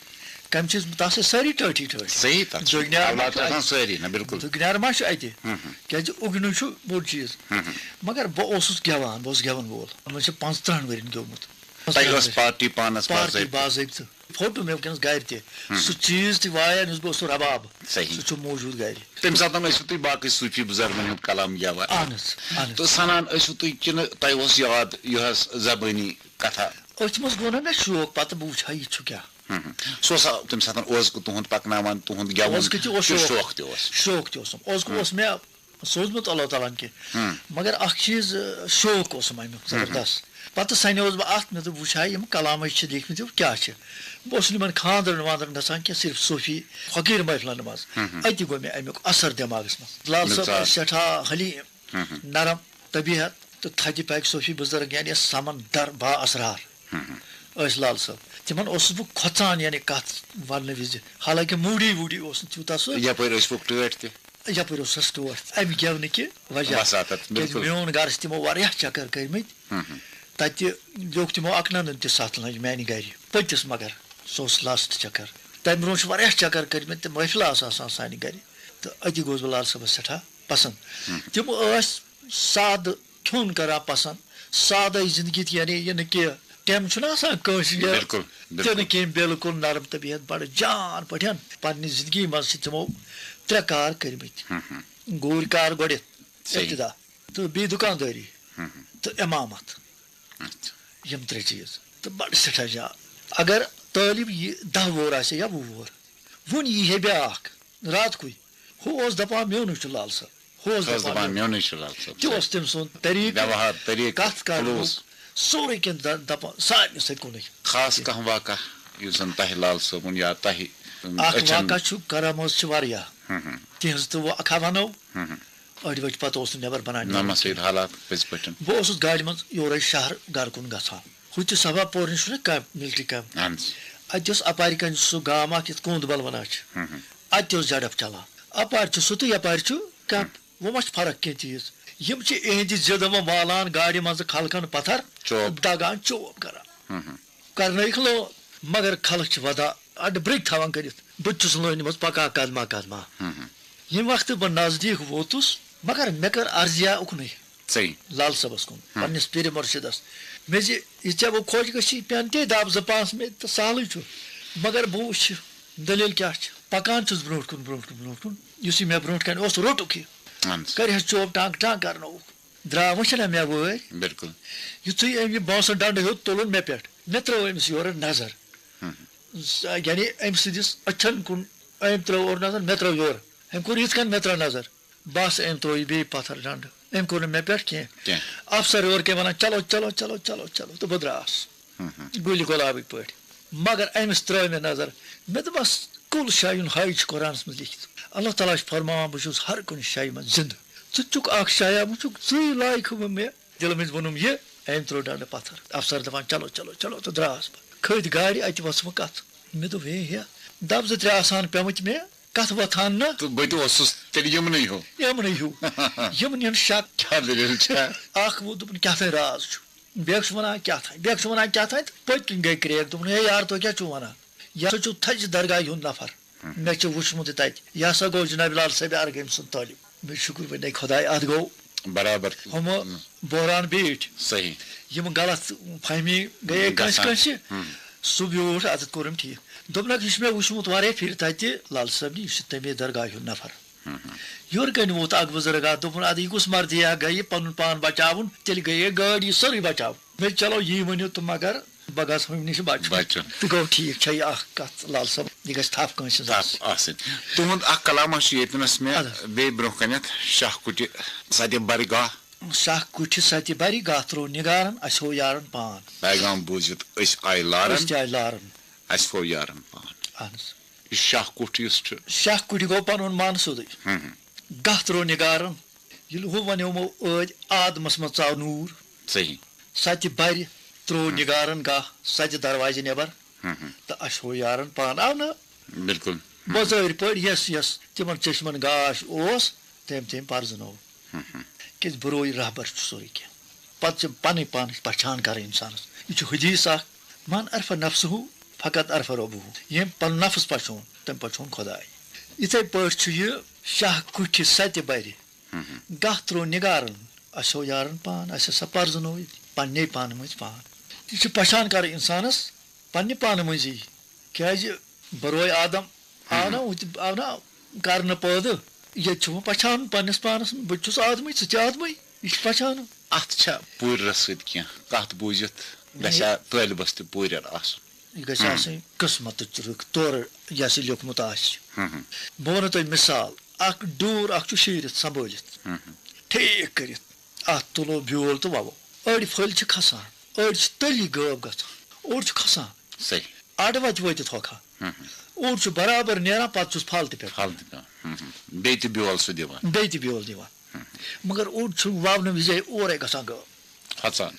کَمہِ چیٖز؟ تَس ٲسۍ سٲری ٹٲٹھی ٹٲٹھۍ۔ صحیح، تَتھ چھُ دُگنیار ما اولاد چھُ چھُ اَتہِ؟ آسان سٲری، نہ، بِلکُل۔ دُگنیار ما چھُ اَتہِ؟ ہُم ہُم۔ کیٛازِ اُگنُے چھُ بوٚڑ چیٖز۔ ہُم ہُم۔ مگر بہٕ اوسُس گٮ۪وان، بہٕ اوسُس گٮ۪وَن وول۔ مےٚ چھِ پانٛژترٕٛہَن ؤرِین گیومُت۔ تۄہہِ ٲس پارٹی پانَس پارٹی باضٲبطہٕ؟ باضٲبطہٕ۔ فوٹو مےٚ وٕنکیٚنَس گَرِ تہِ۔ ہُم۔ سُہ چیٖز تہِ واریاہ، یُس بہٕ اوسُس رباب، صحیح۔ سُہ چھُ موٗجوٗد گَرِ۔ تَمہِ ساتہٕ ٲسِو تُہۍ باقٕے صوٗفی بُزرگَن ہُنٛد کلام گٮ۪وان؟ اہن حظ، اہن حظ۔ تہٕ سَنان ٲسِو تُہۍ کِنہٕ تۄہہِ اوس یاد یہِ حظ زبٲنی کَتھا؟ أتھۍ منٛز گوٚو نہ مےٚ شوق، پَتہٕ بہٕ وٕچھِ ہا یہِ چھُ کیٛاہ۔ ہُم ہُم۔ سُہ اوسا تَمہِ ساتہٕ اوزکہٕ تُہُنٛد پَکناوان، تُہُنٛد گٮ۪وُن؟ اوزکہٕ تہِ اوس کِنہٕ شوق۔ شوق تہِ اوس؟ شوق تہِ اوسُم۔ اوزکہٕ ہُم۔ اوس مےٚ سوٗزمُت اللہ تعالیٰ ہَن کینٛہہ۔ ہُم۔ مگر اَکھ چیٖز، آ، شوق اوسُم اَمیُک ہُم ہُم۔ زبردست۔ پَتہٕ سَنیوس بہٕ اَتھ، مےٚ دوٚپ، وٕچھ ہا، یِم کلامٕے چھِ لیکھمٕتۍ، یِم کیٛاہ چھِ؟ بہٕ اوسُس نہٕ یِمَن خانٛدرَن وانٛدرَن گژھان کینٛہہ، صرف صوٗفی فقیٖر محفلَن منٛز۔ ہُم ہُم۔ اَتہِ گوٚو مےٚ اَمیُک اثر دٮ۪ماغَس منٛز۔ لال صٲب مِثال۔ ٲسۍ سٮ۪ٹھاہ حلیٖم، ہُم ہُم۔ نرم طبیعت تہٕ تھدِ پاکہِ صوفی بُزرگ، یعنی سمندر با اسرار ہُم ہُم۔ ٲسۍ لال صٲب۔ تِمن اوسُس بہٕ کھۄژان، یعنی کتھ وننہٕ وِزِ، حالانکہِ موٗڈی ووٗڈی اوس نہٕ تیوٗتاہ سُہ۔ یپٲرۍ ٲسۍ وُکھ ٹٲٹھۍ تہِ۔ یپٲرۍ اوس سس ٹوٹھ امہِ گٮ۪ونہٕ کہِ وجہ۔ وساطت، کیازِ بِلکُل۔ میون گرٕ چھِ تِمو واریاہ چکر کٔرمٕتۍ۔ ہُم ہُم۔ تتہِ لیوٚکھ تِمو اکھ نندُن تہِ ستھ لنج میانہِ گرِ۔ پٔتِس مگر سُہ اوس لاسٹ چکر۔ تمہِ برونٛہہ چھِ واریاہ چکر کٔرمٕتۍ، تِم محفلہٕ آسہٕ آسان سانہِ گرِ۔ تہٕ أتی گوس بہٕ لال صٲبس سٮ۪ٹھاہ پسنٛد۔ ہم۔ تِم ٲسۍ سادٕ کھیوٚن کران پسنٛد، سادَے زندگی تہِ، یعنی یہِ نہٕ کہِ ٹٮ۪م چھُنہ آسان کٲنٛسہِ یہِ، بِلکُل، تہِ بِلکُل۔ نہٕ کینٛہہ، بِلکُل نرم طبیعت، بڑٕ جان پٲٹھۍ پننہِ زندگی منٛز چھِ تِمو ترٛےٚ کار کٔرمٕتۍ۔ ہم، ہم۔ گوٗرۍ کار گۄڈٕنٮ۪تھ، صحیح۔ ابتدا، تہٕ بیٚیہِ دُکاندٲری ہم، ہم۔ تہٕ امامت۔ اچھا۔ یِم ترٛےٚ چیٖز۔ تہٕ بڑٕ سٮ۪ٹھاہ جان۔ اگر طٲلب یہِ دَہ وُہُر آسہِ یا وُہ وُہُر، وُنہِ یی ہے بیٛاکھ۔ راتکُے۔ ہُہ اوس دَپان، "میونُے چھُ لال صٲب۔" ہُہ اوس ہُہ اوس دَپان، دَپان، "میونُے چھُ لال صٲب۔" تہِ اوس تٔمۍ سُنٛد طریٖقہٕ، ویوہار، طریٖقہٕ، کَتھ کَرنُک، خلوٗص۔ سورُے کینٛہہ دَ-، دَپان، سارنٕے سۭتۍ کُنُے۔ خاص کینٛہہ۔ کانٛہہ واقعہ یُس زَن تۄہہِ لال صٲبُن یا تۄہہِ، اَم، اَکھ أچھَن واقعہ چھُ، کرامٲژ چھِ واریاہ۔ ہُم، ہُم۔ تِہِنٛز تہٕ وۄنۍ اَکھا وَنو، ہُم، ہُم۔ أڑۍ ؤتھۍ پَتہٕ اوس نہٕ نٮ۪بَر بَنان نہ، نیرُن مَسجِد کینٛہہ۔ حالات پٔزۍ پٲٹھۍ۔ بہٕ اوسُس گاڑِ منٛز یورَے شہر گَرٕ کُن گژھان۔ ہُہ تہِ صفا پورِ نِش چھُنہ کیمپ، ملٹری کیمپ۔ اہن حظ۔ اَتہِ اوس اَپارِ کَنہِ سُہ گام اَکھ، یَتھ کوند بل وَنان چھِ۔ ہُم، ہُم۔ اَتہِ تہِ اوس جَڑپ چَلان۔ اَپارِ چھُ سُہ تہٕ یَپارِ چھُ کیمپ۔ ہُم۔ وۄنۍ ما چھِ فرق کینٛہہ تیٖژ؟ یِم چھِ اِہِنٛدِ ضِد وۄنۍ والان گاڑِ منٛزٕ خلقَن پَتھر، چوب۔ دَگان چوب کَران۔ ہُم، ہُم۔ کَرنٲیِکھ لٲن، مگر خلق چھِ وَدان، اَڈٕ برٛیک تھاوان کٔرِتھ۔ بہٕ تہِ چھُس لٲنہِ منٛز پَکان قدمہ قدمہ۔ ہُم، ہُم۔ ییٚمہِ وقتہٕ بہٕ نزدیٖک ووتُس، مگر مےٚ کٔر عرضیہ اُکنُے۔ صحیح۔ لال صٲبَس کُن، ہم۔ پننِس پیٖرِ مُرشِدَس۔ مےٚ زِ یہِ ژےٚ وۄنۍ خۄش گژھی، پٮ۪ن تے دَب زٕ پانٛژھ مےٚ تہٕ سہلٕے چھُ۔ مگر بہٕ وٕچھِ دٔلیٖل کیٛاہ چھِ۔ پَکان چھُس برٛونٛٹھ کُن، برٛونٛٹھ کُن، برٛونٛٹھ کُن۔ یُس یہِ مےٚ برٛونٛٹھ کَنہِ اوس، روٚٹُکھ یہِ۔ اہن حظ۔ کَرِ حظ چوب ٹانٛگ ٹانٛگ کَرنووُکھ۔ درٛاو وۄنۍ چھِنہ مےٚ وٲرۍ۔ بِلکُل۔ یُتھُے أمۍ یہِ بانٛسَن ڈَنٛڈٕ ہیوٚت تُلُن مےٚ پٮ۪ٹھ، مےٚ ترٛٲو أمِس یورٕ نظر۔ ہم۔ ز-، یعنی أمۍ سٕنٛدِس أچھَن کُن، أمۍ ترٛٲو اورٕ نظر، مےٚ ترٛٲو یورٕ۔ أمۍ کوٚر یِتھ کٔنۍ مےٚ ترٛٲو نظر۔ بس، أمۍ ترٛوو یہِ بیٚیہِ پَتھر ڈَنٛڈٕ۔ أمۍ کوٚر نہٕ مےٚ پٮ۪ٹھ کینٛہہ۔ کینٛہہ۔ افسر یورٕ کیٛاہ وَنان، "چلو، چلو، چلو، چلو، چلو"، تہٕ بہٕ درٛاس۔ ہم، ہم۔ گُلہِ گۄلابٕکۍ پٲٹھۍ۔ مگر أمِس ترٛٲو مےٚ نظر۔ مےٚ دوٚپ، "بس، کُل شاہ یُن ہاے چھُ قرآنَس منٛز لیکھِتھ۔ اللہ تعالیٰ چھُ فرماوان، بہٕ چھُس ہر کُنہِ شایہِ منٛز زِندٕ۔ ژٕ تہِ چھُکھ اکھ شاہ، وۄنۍ چھُکھ ژٕے لایق ہُہ مےٚ۔" دِلہٕ مٔنٛزۍ ووٚنُم یہِ، أمۍ ترٛوو ڈَنٛڈٕ پَتھر۔ افسر دَپان، "چلو، چلو، چلو"، تہٕ درٛاس بہٕ۔ کھٔتۍ گاڑِ، اَتہِ وَژھ وۄنۍ کَتھ۔ مےٚ دوٚپ، "ہے، ہے، دَب زٕ ترٛےٚ آسان پیٚمٕتۍ مےٚ، کَتھ وۄتھان نہٕ؟" تہٕ بہٕ تہِ اوسُس تیٚلہِ یِمنٕے ہیوٗ۔ یِمنٕے ہیوٗ۔ یِم نِن شک۔ کیٛاہ دٔلیٖل چھےٚ؟ اَکھ ووت، دوٚپُن، "کیٛاہ تام راز چھُ۔" بیٚکھ چھُ وَنان کیٛاہ تھام، بیٚکھ چھُ وَنان کیٛاہ تھام، تہٕ پٔتۍ کِنۍ گٔے کرٛیک۔ دوٚپُن، "ہے یار، تُہۍ کیٛاہ چھِو وَنان؟ یہِ ہسا چھُو تھزِ درگاہہِ ہُنٛد نفر۔ مےٚ چھُ وُچھمُت یہِ تَتہِ۔ یہِ ہسا گوٚو جناب لال صٲب عرگٲمۍ سُنٛد طٲلب۔" مےٚ شُکر وۄنۍ، ہے خۄداے، اَتھ گوٚو برابر۔ ہُمہٕ بحران بیٖٹھۍ۔ صحیح۔ یِم غلط فہمی گٔیے کٲنٛسہِ گژھان۔ کٲنٛسہِ، ہُم۔ سُہ بیوٗٹھ اَتٮ۪تھ کوٚرُم ٹھیٖک۔ دوٚپنَکھ، "یہِ چھُ مےٚ وُچھمُت واریاہ پھِرِ تَتہِ لال صٲبنہِ، یہِ چھُ تَمے درگاہہِ ہُنٛد نفر۔" ہُم ہُم۔ یورٕ کَنہِ ووت اَکھ بُزرگ اَکھ، دوٚپُن، "اَدٕ یہِ کُس مردِیا گٔیہِ پَنُن پان بَچاوُن؟ تیٚلہِ گٔیے گٲڑۍ یہِ سٲرٕے بَچاوُن۔" مےٚ، "چلو، یی ؤنِو تہٕ مگر بہٕ گژھٕ ہُمہِ نِش بَچُن۔" بَچُن۔ تہٕ گوٚو ٹھیٖک، چھےٚ یہِ اَکھ کَتھ لال صٲب، یہِ گژھِ تھپھ کٲنٛسہِ ہٕنٛز تھپھ آسٕنۍ۔ آسٕنۍ۔ تُہُنٛد اَکھ کلامہ چھُ ییٚتہِ نَس مےٚ اَدٕ۔ بیٚیہِ برٛونٛہہ کَنٮ۪تھ، شاہ کُٹہِ سَتہِ بَرِ گاہ۔ شاہ کُٹھِ سَتہِ بَرِ گاہ ترٛوو نِگارَن، اَسہِ ہوو یارَن پان۔ پیغام بوٗزِتھ أسۍ آیہِ لارَن، أسۍ تہِ آیہِ لارَن۔ اَسہِ ہوو یارَن پان۔ اَہَن حظ۔ یہِ شاہ کُٹھ یُس چھُ۔ شاہ کُٹھِ گوٚو پَنُن معنہٕ سیوٚدُے۔ ہُم ہُم۔ گاہ ترٛوو نِگارَن، ییٚلہِ ہُہ وَنیومو ٲدۍ آدمَس منٛز ژاو نوٗر۔ صحیح۔ سَتہِ بَرِ ترٛوو ہُم۔ نِگارَن گاہ، سَتہِ دروازِ نٮ۪بَر۔ ہُم ہُم۔ تہٕ اَسہِ ہوو یارَن پان۔ آو نہ؟ بِلکُل۔ بظٲہِر پٲٹھۍ یَس یَس تِمَن چشمَن گاش اوس، تٔمۍ تٔمۍ پَرزٕنوو۔ ہُم ہُم۔ کیٛازِ بُروے رہبر چھُ سورُے کینٛہہ۔ پَتہٕ چھِ پَنٕنۍ پانٕچ پہچان کَرٕنۍ اِنسانَس۔ یہِ چھُ حدیث اَکھ، "من عرف نفسہ فقط عرف ربہ"۔ ییٚمۍ پَنُن نفس پہچون، تٔمۍ پہچون خۄداے۔ یِتھَے پٲٹھۍ چھُ یہِ شاہ کُٹھِ سَتہِ بَرِ۔ ہُم ہُم۔ گاہ ترٛوو نِگارَن، اَسہِ ہوو یارَن پان، اَسہِ ہسا پَرزٕنوو یہِ پنٛنے پانہٕ مٔنٛزۍ پان۔ یہِ چھِ پہچان کَرٕنۍ اِنسانَس پنٛنہِ پانہٕ مٔنٛزی۔ کیٛازِ بروے آدم آو نہ، ہُم۔ ہُہ تہِ آو نہ کرنہٕ پٲدٕ۔ ییٚتہِ چھُ وۄنۍ پہچانُن پنٛنِس پانَس، بہٕ تہِ چھُس آدمٕے، ژٕ تہِ آدمٕے۔ یہِ چھُ پہچانُن۔ اَتھ چھا پوٗرِرَس سۭتۍ کینٛہہ؟ کَتھ بوٗزِتھ گژھِ ہا طٲلبَس تہِ پوٗرِر آسُن؟ یہِ گژھِ ہُم۔ آسٕنۍ قٕسمَتٕچ رٕکھ تورٕ، یۄس یہِ لیوٚکھمُت آسہِ۔ ہُم ہُم۔ بہٕ وَنہٕ تۄہہِ مِثال، اَکھ ڈوٗر اَکھ چھُ شیٖرِتھ سنٛبھٲلِتھ، ہُم ہُم۔ ٹھیٖک کٔرِتھ۔ اَتھ تُلو بیول تہٕ وَوو۔ أڑۍ پھٔلۍ چھِ کھسان، أڑۍ چھِ تٔلی غٲب گژھان، اوٚڑ چھُ کھسان۔ صحیح۔ اَڈٕ وَتہِ وٲتِتھ ہۄکھان۔ ہُم ہُم۔ اوٚڑ چھُ برابر نیران، پَتہٕ چھُس پھل تہِ پٮ۪وان۔ پھل تہِ پٮ۪وان۔ ہُم ہُم۔ بیٚیہِ تہِ بیول سُہ دِوان۔ بیٚیہِ تہِ بیول دِوان۔ ہُم ہُم۔ مگر اوٚڑ چھُ وَونہٕ وِزے اورَے گژھان غٲب۔ ہۄژان۔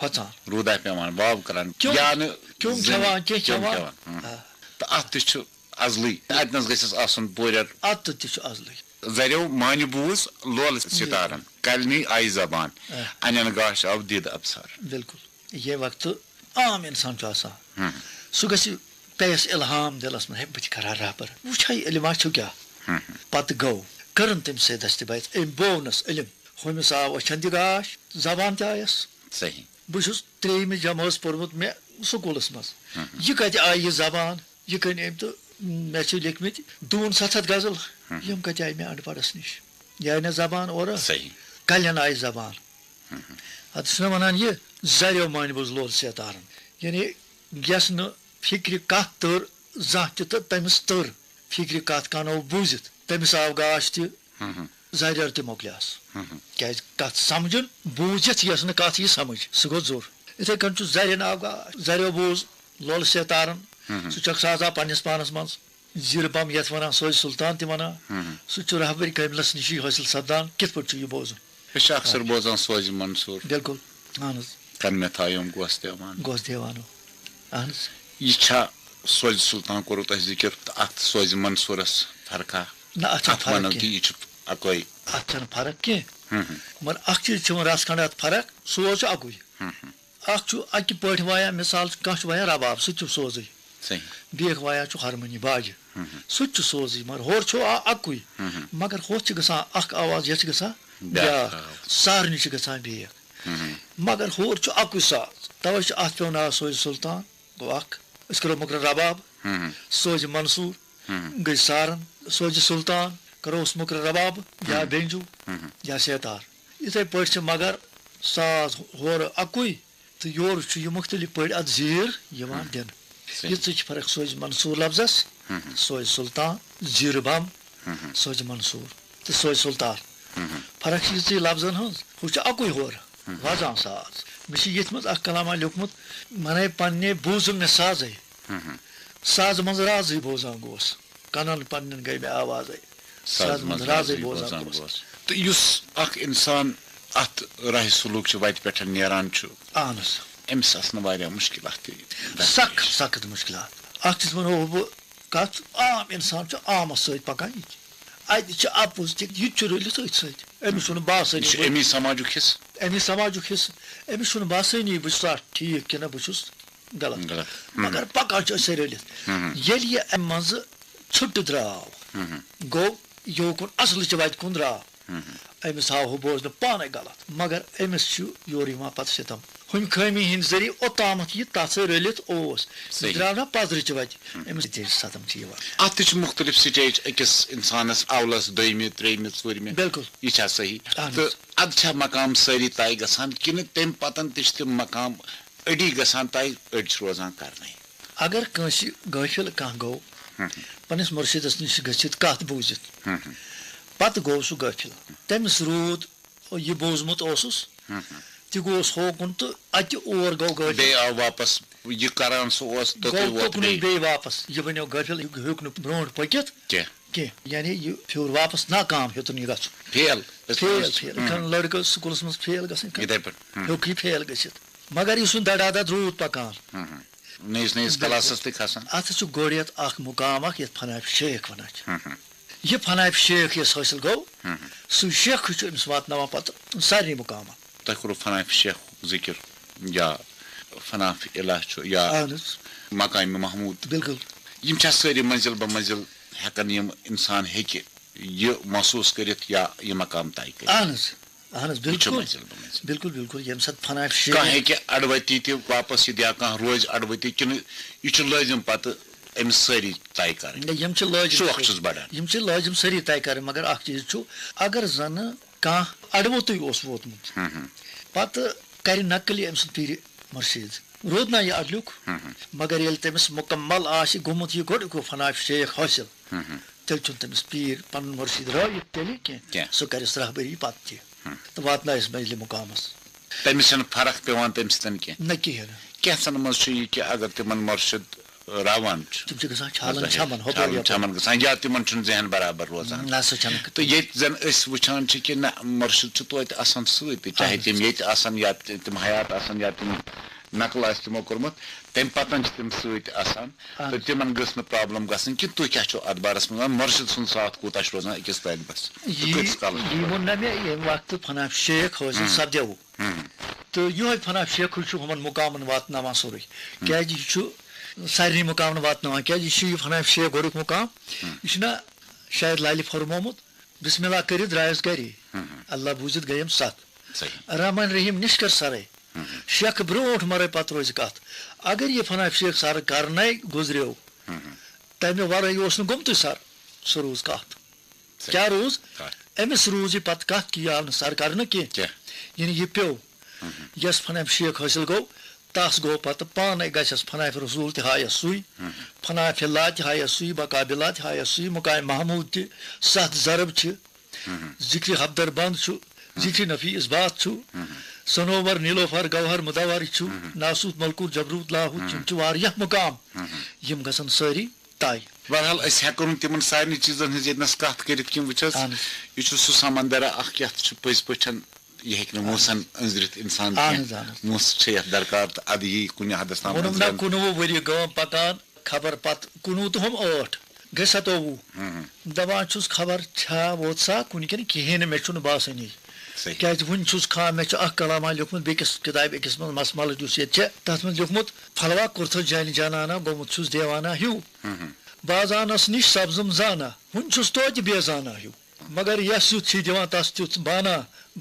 ہۄژان۔ روٗدا پٮ۪وان، واو کران۔ کیوٚم، یا نہٕ کیوٚم زٔمیٖن کھٮ۪وان، کینٛہہ کیوٚم کھٮ۪وان۔ کھٮ۪وان۔ ہُم۔ آ۔ تہٕ اَتھ تہِ چھُ ازلٕے۔ اَتہِ نَس گژھٮ۪س آسُن پوٗرٮ۪ر۔ اَتھ تہِ چھُ ازلٕے۔ زَریو معنی بوٗز لولہٕ یہِ۔ سِتارَن۔ کَلہِ نی آیہِ زبان۔ آ۔ اَنٮ۪ن گاش آو دِد اَبصار۔ بِلکُل۔ ییٚمہِ وقتہٕ عام اِنسان چھُ آسان، ہُم۔ سُہ گژھِ، پیٚیَس اِلہام دِلَس منٛز، "ہے، بہٕ تہِ کَرٕ ہا رہبر۔ وٕچھ ہا یہِ علما چھُ کیٛاہ؟" ہُم۔ پَتہٕ گوٚو، کٔرٕن تٔمۍ سۭتۍ دستہِ بیعت، أمۍ بوونَس علم۔ ہُمِس آو أچھَن تہِ گاش، زبان تہِ آیَس۔ صحیح۔ بہٕ چھُس ترٛیٚیِمہِ جمٲژ پوٚرمُت مےٚ سکوٗلَس منٛز۔ ہُم۔ یہِ کَتہِ آیہِ یہِ زبان؟ یہِ کٔنۍ أمۍ تہٕ مےٚ چھِ لیکھمٕتۍ دوٗن ستھ ہتھ غزل۔ ہُم۔ یِم کَتہِ آیہِ مےٚ اَنڈٕ پَڑَس نِش؟ یہِ آیہِ مےٚ زبان اورٕ۔ صحیح۔ کَلٮ۪ن آیہِ زبان۔ ہُم۔ اَتھ چھُنہ وَنان یہِ زَریو معنی بوٗز لول سیتارَن۔ یعنی یَس نہٕ فِکرِ کَتھ تٔر زانٛہہ تہِ تہٕ تٔمِس تٔر فِکرِ کَتھ کَنو بوٗزِتھ۔ تٔمِس آو گاش تہِ ہُم ہُم۔ زَرٮ۪ر تہِ مۄکلیٛاس۔ ہُم ہُم۔ کیٛازِ کَتھ سَمجھُن، بوٗزِتھ یَس نہٕ کَتھ یی سَمجھ، سُہ گوٚو زوٚر۔ یِتھَے کٔنۍ چھُ زَرٮ۪ن آو گاش، زَرٮ۪و بوٗز لولہٕ سیتارَن، ہُم ہُم۔ سُہ چھُکھ سُہ آسان پنٛنِس پانَس منٛز۔ زیٖرٕ بَم یَتھ وَنان سوزِ سُلطان تہِ وَنان، ہُم ہُم۔ سُہ چھُ رہبٔرۍ کٲملَس نِشی حٲصِل سَپدان۔ کِتھ پٲٹھۍ چھُ یہِ بوزُن؟ أسۍ چھِ اکثر بوزان سوزِ منصوٗر۔ بِلکُل، اَہَن حظ۔ کَن مےٚ تھایوم گوس دیوان۔ گوس دیوانو۔ اَہَن حظ۔ یہِ چھا سوزِ سُلطان کوٚروٕ تۄہہِ ذِکِر تہٕ اَتھ سوزِ منصوٗرَس فرقا؟ نہ، اَتھ چھَنہٕ اَتھ فرق وَنو کینٛہہ۔ کہِ یہِ چھُ اَکوے۔ اَتھ چھَنہٕ فرق کینٛہہ۔ ہُم، ہُم۔ مگر اَکھ چیٖز چھِ وۄنۍ رَژھ کھنٛڈ اَتھ فرق، سوز چھُ اَکُے۔ ہُم، ہُم۔ اَکھ چھُ اَکہِ پٲٹھۍ وایان، مِثال چھُ کانٛہہ چھُ وایان رَباب، سُہ تہِ چھُ سوزٕے۔ صحیح۔ بیٛاکھ وایان چھُ ہارمونی باجہِ، ہُم، ہُم۔ سُہ تہِ چھُ سوزٕے، مگر ہورٕ چھُ آ-، اَکُے۔ ہُم، ہُم۔ مگر ہُتھ چھِ گژھان اَکھ آواز، یَتھ چھِ گژھان بیٛاکھ بیٛاکھ۔ آواز۔ سارنٕے چھِ گژھان بیٛاکھ۔ ہُم، ہُم۔ مگر ہورٕ چھُ اَکُے ساز، تَوَے چھُ اَتھ پٮ۪وان ناو سوزِ سُلطان۔ گوٚو اَکھ۔ أسۍ کَرو مُقرر رَباب، ہُم، ہُم۔ سوزِ منصوٗر، ہُم، ہُم۔ گٔے سارن، سوزِ سُلطان، کَروس مُقرر رَباب یا ہُم۔ بینجو ہُم، ہُم۔ یا سیتار۔ یِتھَے پٲٹھۍ چھِ مگر ساز ہورٕ اَکُے تہٕ یورٕ چھُ یہِ مُختٔلِف پٲٹھۍ اَتھ زیٖر یِوان ہُم۔ دِنہٕ۔ صحیح۔ یِژٕے چھِ فرق سوزِ منصوٗر لفظس، ہُم، ہُم۔ سوزِ سُلطان، زیٖرٕ بم، ہُم، ہُم۔ سوزِ منصوٗر تہٕ سوزِ سُلطان۔ ہُم، ہُم۔ فرق چھِ یِژٕے لفظن ہٕنٛز، ہُہ چھُ اَکُے ہورٕ۔ ہُم۔ وازان ساز۔ مےٚ چھُ ییٚتھۍ منٛز اکھ کلامہ لیوٗکھمُت، "منے پننے بوٗزُم نہٕ سازے۔ ہُم ہُم۔ سازٕ منٛز رازٕے بوزان گوس۔ کنن پننٮ۪ن گٔے مےٚ آوازے۔ سازٕ سازٕ منٛز منٛز رازٕے رازٕے بوزان بوزان گوس۔" گوس۔ تہٕ یُس اکھ انسان اتھ راہِ سلوٗک چہِ وتہِ پٮ۪ٹھ نیران چھُ، اہن حظ۔ أمِس آسنہٕ واریاہ مُشکلات تہِ درپیش۔ سخت، سخت مُشکلات۔ اکھ چیٖز ونہو بہٕ کتھ، عام انسان چھُ عامس سۭتۍ پکان، یہِ تہِ۔ اتہِ چھِ اپُز تہِ، یہِ تہِ چھُ رٔلِتھ أتھۍ سۭتۍ۔ أمِس چھُنہٕ باسٲنی یہِ چھُ بہٕ اَمی سماجُک حصہٕ۔ اَمی سماجُک حصہٕ۔ أمِس چھُنہٕ باسٲنی بہٕ چھُس اَتھ ٹھیٖک کِنہٕ بہٕ چھُس غلط۔ غلط۔ ہُم۔ مگر پَکان چھُ أسۍ سٲری رٔلِتھ۔ ہُم۔ ییٚلہِ یہِ اَمہِ منٛزٕ ژھُٹہٕ درٛاو، ہُم۔ گوٚو یہِ کُن اَصلٕچہِ وَتہِ کُن درٛاو۔ ہُم۔ أمِس ہاوہو بوزنہٕ پانَے غلط، مگر أمِس چھُ یورٕ یِوان پَتہٕ سِتَم۔ ہُمہِ خٲمی ہِنٛدۍ ذٔریعہٕ اوٚتامَتھ یہِ تَتھ سۭتۍ رٔلِتھ اوس، صحیح۔ درٛاو نہ پَزرٕچہِ وَتہِ، ہُم۔ أمِس تہِ صدم چھِ یِوان۔ اَتھ تہِ چھِ مُختٔلِف سٹیج أکِس اِنسانَس، اَولَس، دوٚیمہِ، ترٛیٚیِمہِ، ژوٗرمہِ۔ بِلکُل۔ یہِ چھا صحیح؟ اَہَن حظ۔ تہٕ اَدٕ چھا مقام سٲری طے گژھان کِنہٕ تَمہِ پَتَن تہِ چھِ تِم مقام أڑی گژھان طے، أڑۍ چھِ روزان کَرنَے؟ اگر کٲنٛسہِ غٲفِل کانٛہہ گوٚو، ہُم۔ پنٛنِس مُرشِدَس نِش گٔژھِتھ کَتھ بوٗزِتھ، ہُم۔ پَتہٕ گوٚو سُہ غٲفِل، تٔمِس روٗد یہِ بوٗزمُت اوسُس، ہُم۔ تہِ گوس ہوکُن تہٕ اَتہِ اور گوٚو غٲفِل۔ بیٚیہِ آو واپس، یہِ کران سُہ اوس توٚتُے گوٚو ووت تُکنُے بیٚیہِ۔ بیٚیہِ واپس۔ یہِ بنیو غٲفِل، یہِ ہیوٚک نہٕ برونٛٹھ پٔکِتھ کینٛہہ۔ کینٛہہ۔ یعنی یہِ پھیوٗر واپس، ناکام ہیوٚتُن یہِ گژھُن۔ Fail, fail, fail. ہُم۔ کانٛہہ لڑکہٕ سکوٗلس منٛز فیل گژھٕنۍ، کانٛہہ یِتھَے پٲٹھۍ۔ ہُم۔ ہیوٚک یہِ فیل گٔژھِتھ۔ مگر یُس وۄنۍ دَڑا دَڑ روٗد پَکان۔ ہُم، ہُم۔ نٔیِس نٔیِس بِلکُل۔ کلاسَس تہِ کھسان۔ اَتھ چھُ گۄڈٕنٮ۪تھ اَکھ مُقام اَکھ، یَتھ فناف شیخ وَنان چھِ۔ ہُم، ہُم۔ یہِ فناف شیخ یَس حٲصِل گوٚو، ہُم، ہُم۔ سُے شیخٕے چھُ أمِس واتناوان پَتہٕ سارنٕے مُقامَن۔ تۄہہِ کوٚروٕ فناف شیخُک ذِکِر یا فناف الہ چھُ یا اَہَن حظ۔ مقام محمود۔ بِلکُل۔ یِم چھا سٲری منزِل بہ منزِل ہٮ۪کان یِم اِنسان ہیٚکہِ یہِ محسوٗس کٔرِتھ یا یہِ مقام طے کٔرِتھ؟ اَہَن حظ۔ اَہَن حظ، یہِ چھُ بِلکُل۔ منزِل بہ منزِل۔ بِلکُل، بِلکُل۔ ییٚمہِ ساتہٕ فناف شیخ کانٛہہ ہیٚکہِ اَڑٕ وَتی تہِ واپس یِتھ یا کانٛہہ روزِ اَڑٕ وَتی کِنہٕ یہِ چھُ لٲزِم پَتہٕ أمِس سٲری طے کَرٕنۍ؟ نہ، یِم چھِ لٲزِم شوق سٲری۔ چھُس بَڑان۔ یِم چھِ لٲزِم سٲری طے کَرٕنۍ، مگر اَکھ چیٖز چھُ، اگر زَنہٕ کانٛہہ اَڑٕ ووتُے اوس ووتمُت، ہُم، ہُم۔ پَتہٕ کَرِ نقل یہِ أمۍ سُنٛد پیٖرِ مُرشِد۔ روٗد نہ یہِ اَڑلیُک، ہُم، ہُم۔ مگر ییٚلہِ تٔمِس مُکمل آسہِ گوٚمُت یہِ گۄڈٕ گوٚو فناف شیخ حٲصِل، ہُم، ہُم۔ تیٚلہِ چھُنہٕ تٔمِس پیٖر پَنُن مُرشِد رٲوِتھ تیٚلہِ کینٛہہ۔ کینٛہہ۔ سُہ کَرٮ۪س رہبری پَتہٕ تہِ۔ ہُم۔ تہٕ واتنایَس منزلِ مُقامَس۔ تٔمِس چھَنہٕ فرق پٮ۪وان تَمہِ سۭتۍ کینٛہہ۔ نہ کِہیٖنۍ نہٕ۔ کینٛژَن منٛز چھُ یہِ کہِ اگر تِمَن مُرشِد راوان چھُ۔ تِم چھِ گژھان چھالَن ظٲہِر چھَمَن، ہُپٲرۍ چھالَن یَپٲرۍ۔ چھَمَن گژھان یا تِمَن چھُنہٕ ذہن برابر روزان۔ نہ، سُہ چھَنہٕ۔ تہٕ ییٚتہِ زَن أسۍ وٕچھان چھِ کہِ نہ، مُرشِد چھُ توتہِ آسان سۭتۍ تہِ، چاہے اَہَن حظ۔ تِم ییٚتہِ آسَن یا تہِ-، تِم حیات آسَن یا تِم نقل آسہِ تِمو کوٚرمُت، تَمہِ پَتَن چھِ تِم سۭتۍ آسان۔ اَہَن تہٕ حظ۔ تِمَن گٔژھ نہٕ problem گژھٕنۍ کہِ تُہۍ کیٛاہ چھِو اَتھ بارَس منٛز وَنان، مُرشِد سُنٛد ساتھ کوٗتاہ چھُ روزان أکِس طٲلبَس؟ تہٕ یی، کۭتِس کالَس چھُ یی روزان؟ ووٚن نہ مےٚ، ییٚمہِ وقتہٕ فناف شیخ حٲصِل ہُم۔ سپدیوُ۔ ہُم۔ تہٕ یِہوٚے فناف شیخٕے چھُ ہُمَن مُقامَن واتناوان سورُے۔ ہُم۔ کیٛازِ یہِ چھُ سارنٕے مُقامَن واتناوان۔ کیٛازِ یہِ چھُ یہِ فناف شیخ گۄڈٕنیُک مُقام؟ ہُم۔ یہِ چھُنہ شاید لالہِ فرمومُت، بسم اللہ کٔرِتھ درٛایَس گَرے۔ ہُم، ہُم۔ اللہ بوٗزِتھ گٔیَم سَتھ۔ صحیح۔ رحمان رحیم نِشکَر سَرَے۔ ہُم، ہُم۔ شیخ برونٛٹھ مَرَے پَتہٕ روزِ کَتھ۔ اگر یہِ فناف شیخ سَر کَرنَے گُزریو، ہُم، ہُم۔ تَمہِ وَرٲے اوس نہٕ گوٚمتُے سَر۔ سُہ روٗز کَتھ۔ صحیح۔ کیٛاہ روٗز؟ کَتھ۔ أمِس روٗز یہِ پَتہٕ کَتھ کہِ یہِ آو نہٕ سَر کَرنہٕ کینٛہہ۔ کینٛہہ۔ یعنی یہِ پیوٚو۔ ہُم، ہُم۔ یَس فناف شیخ حٲصِل گوٚو، تَس گوٚو پَتہٕ پانَے گژھٮ۪س فناف رسول تہِ ہایَس سُے، ہُم، ہُم۔ فناف اللہ تہِ ہایَس سُے، مقابلہ تہِ ہایَس سُے، مقام محمود تہِ، سَتھ ضرب چھِ، ہُم، ہُم۔ ذِکرِ حبدر بند چھُ، ہُم۔ ذِکرِ نفی اثبات چھُ، ہُم، ہُم۔ صنوبر، نیلوفر، گوہر، مدور چھُ، ہُم، ہُم۔ ناسوت، ملکوت، جبروت، لاہوت، ہُم، یِم ہُم۔ چھِ واریاہ مقام، ہُم، ہُم۔ یِم گژھن سٲری طے۔ بہرحال، أسۍ ہٮ۪کو نہٕ تِمن سارنٕے چیٖزن ہٕنٛز ییٚتہِ نس کتھ کٔرِتھ کینٛہہ۔ وٕچھ حظ، اہن حظ۔ یہِ چھُ سُہ سمندرا اکھ، یتھ چھُ پٔزۍ پٲٹھۍ، یہِ ہیٚکہِ نہٕ اہن حظ۔ موسن أنٛزرِتھ انسان اہن کینٛہہ۔ حظ، اہن حظ۔ موسہٕ چھِ یتھ درکار تہٕ ادٕ یی کُنہِ حدس تام ووٚنُم نہ، أنٛزرن۔ کُنوُہ ؤری گام پکان، خبر پتہٕ کُنوُہ تہٕ ہُم ٲٹھ، گٔے ستووُہ۔ ہُم، ہُم۔ دپان چھُس، خبر چھا ووت سا کُنہِ کِنہٕ کِہیٖنۍ نہٕ، مےٚ چھُنہٕ باسٲنی۔ صحیح۔ کیٛازِ وُنہِ چھُس کھا-، مےٚ چھُ اکھ کلامہ لیوٚکھمُت بیٚکِس کِتابہِ أکِس منٛز، مسملہٕ یُس ییٚتہِ چھےٚ، تتھ منٛز لیوٚکھمُت، پھلوا کوٚرتھس جانہِ جانانہ، گوٚمُت چھُس دیوانہ ہیوٗ۔ ہُم، ہُم۔ بازانس نِش سبزم زانہ، وُنہِ چھُس توتہِ بے زانہ ہیوٗ۔ مگر یَس یُتھ چھُے دِوان، تَس تیُتھ بانہ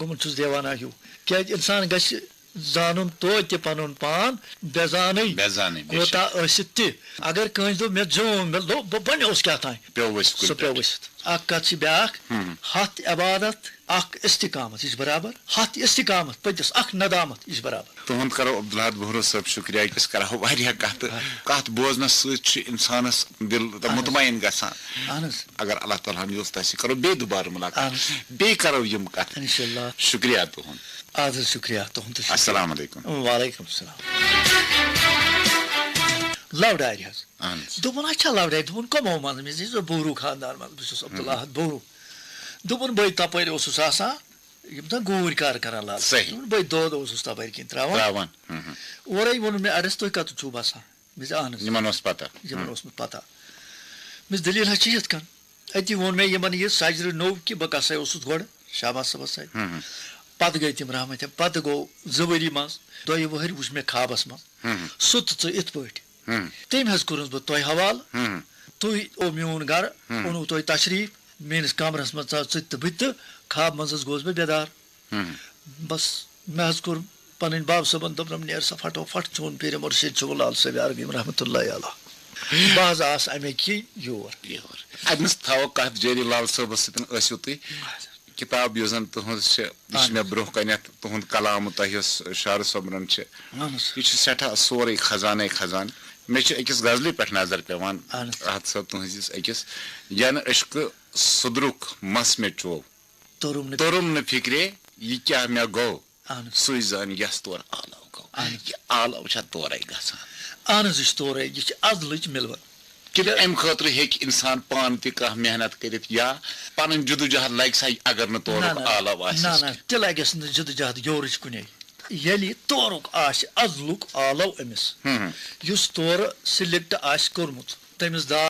گوٚمُت چھُس دیوانہ ہیوٗ۔ کیٛازِ اِنسان گژھِ زانُن توتہِ پَنُن پان بے زانٕے بے زانٕے، بے شک۔ کوتاہ ٲسِتھ تہِ۔ اگر کٲنٛسہِ دوٚپ، "مےٚ زیوٗن، مےٚ دوٚپ، بہٕ بَنیوس کیٛاہ تام۔" پیوٚو ؤسۍ کُنہِ سُہ پیوٚو پٮ۪ٹھ۔ ؤسِتھ۔ اَکھ کَتھ چھِ بیٛاکھ، ہُم۔ ہَتھ عبادت، اَکھ استقامت، یہِ چھِ برابر۔ ہَتھ استقامت، پٔتِس اَکھ ندامت، یہِ چھِ برابر۔ تُہُنٛد کرو عبدالحد بحرو صٲب شُکریہ، أسۍ کرہو واریاہ کَتھٕ۔ آ۔ کَتھ بوزنَس سۭتۍ چھُ اِنسانَس دِل اہن حظ۔ مطمئن گژھان۔ اہن حظ۔ اگر اللہ تعالیٰ ہن یوٚژھ تہٕ أسۍ کرو بیٚیہِ دُبارٕ مُلاقات۔ اہن حظ۔ بیٚیہِ کرو یِم کَتھٕ۔ انشاءاللہ۔ شُکریہ تُہُنٛد۔ اَدٕ حظ، شُکریہ تُہُنٛد تہٕ شُکریہ۔ السلام علیکم۔ وعلیکم السلام۔ لو ڈایری حظ۔ اہن حظ۔ دوٚپُن، اچھا، لو ڈایری، دوٚپُن، کَمو منٛز؟ مےٚ دوٚپُس، بورو خاندان منٛز، بہٕ چھُس عبدالحد بورو۔ دوٚپُن، بہٕ تَپٲرۍ اوسُس آسان، یِم زَن گوٗرۍ کار کران لال۔ صحیح۔ بہٕ دۄد اوسُس تَپٲرۍ کِنۍ ترٛاوان۔ ترٛاوان۔ ہُم، ہُم۔ اورَے ووٚن مےٚ اَڑَس، "تُہۍ کَتٮ۪تھ چھِو بسان؟" مےٚ دوٚپُس، "اَہَن حظ۔" یِمَن اوس پَتہ۔ یِمَن ہُم۔ اوس مےٚ پَتہ۔ مےٚ دوٚپُس، "دٔلیٖل حظ چھِ یِتھ کٔنۍ۔" أتی ووٚن مےٚ یِمَن یہِ سَجرٕ نوٚو کہِ بہٕ کَسَے اوسُس گۄڈٕ شاباش صٲبَس سۭتۍ۔ پَتہٕ گٔے تِم رحمتہِ، پَتہٕ گوٚو زٕ ؤری منٛز، دۄیہِ وٕہٕرۍ وٕچھ مےٚ خوابَس منٛز۔ سُہ تہٕ ژٕ یِتھ پٲٹھۍ۔ تٔمۍ حظ کوٚرُس بہٕ تۄہہِ حوالہٕ۔ تُہۍ، او میون گَرٕ، اوٚنوُ تۄہہِ تشریٖف میٲنِس کَمرَس منٛز، ژاو ژٕ تہِ تہٕ بہٕ تہِ تہٕ۔ خواب منٛز حظ گوس بہٕ بیدار۔ بَس، مےٚ حظ کوٚر پَنٕنۍ باب صٲبَن، دوٚپنَم، "نیر سا فَٹو فَٹ، چون پیٖرِ مُرشِد چھُ لال صٲبِ عربی رحمتہ اللہ علیہ۔" بہٕ حظ آس اَمے کِنۍ یور۔ یور۔ اَتہِ نَس تھاوو کَتھ جٲری، لال صٲبَس سۭتۍ ٲسِو تُہۍ۔ کِتاب یُس زَن تُہٕنٛز چھِ، یہِ چھِ اَہَن مےٚ حظ۔ برٛونٛہہ کَنٮ۪تھ، تُہُنٛد کلام تۄہہِ یُس شعر صٲبنَن چھِ۔ اَہَن حظ۔ یہِ چھِ سٮ۪ٹھاہ سورُے خزانَے خزانہٕ۔ مےٚ چھِ أکِس غزلہِ پٮ۪ٹھ نظر پٮ۪وان۔ اَہَن حظ۔ احد صٲب تُہٕنٛزِس أکِس، "ین عشقہٕ سُدرُک مَس مےٚ چوو۔ توٚرُم نہٕ توٚرُم نہٕ فِکرے، یہِ کیٛاہ مےٚ گوٚو۔ اَہَن حظ۔ سُے زٲنۍ یَس تورٕ آلو گوٚو۔" اَہَن حظ۔ یہِ آلو چھا تورَے گژھان؟ اَہَن حظ، یہِ چھِ تورَے، یہِ چھِ ازلٕچ مِلوَت۔ کِنہٕ اَمہِ خٲطرٕ ہیٚکہِ اِنسان پانہٕ تہِ کانٛہہ محنت کٔرِتھ یا پَنٕنۍ جدوجہد لَگہِ سا، اگر نہٕ نہ، تورُک نہ، آلو آسٮ۪س نہ، نہ، کینٛہہ؟ تہِ لَگٮ۪س نہٕ جدوجہد یورٕچ کُنے۔ ییٚلہِ تورُک آسہِ ازلُک آلو أمِس، ہُم۔ یُس تورٕ select آسہِ کوٚرمُت، تٔمِس دار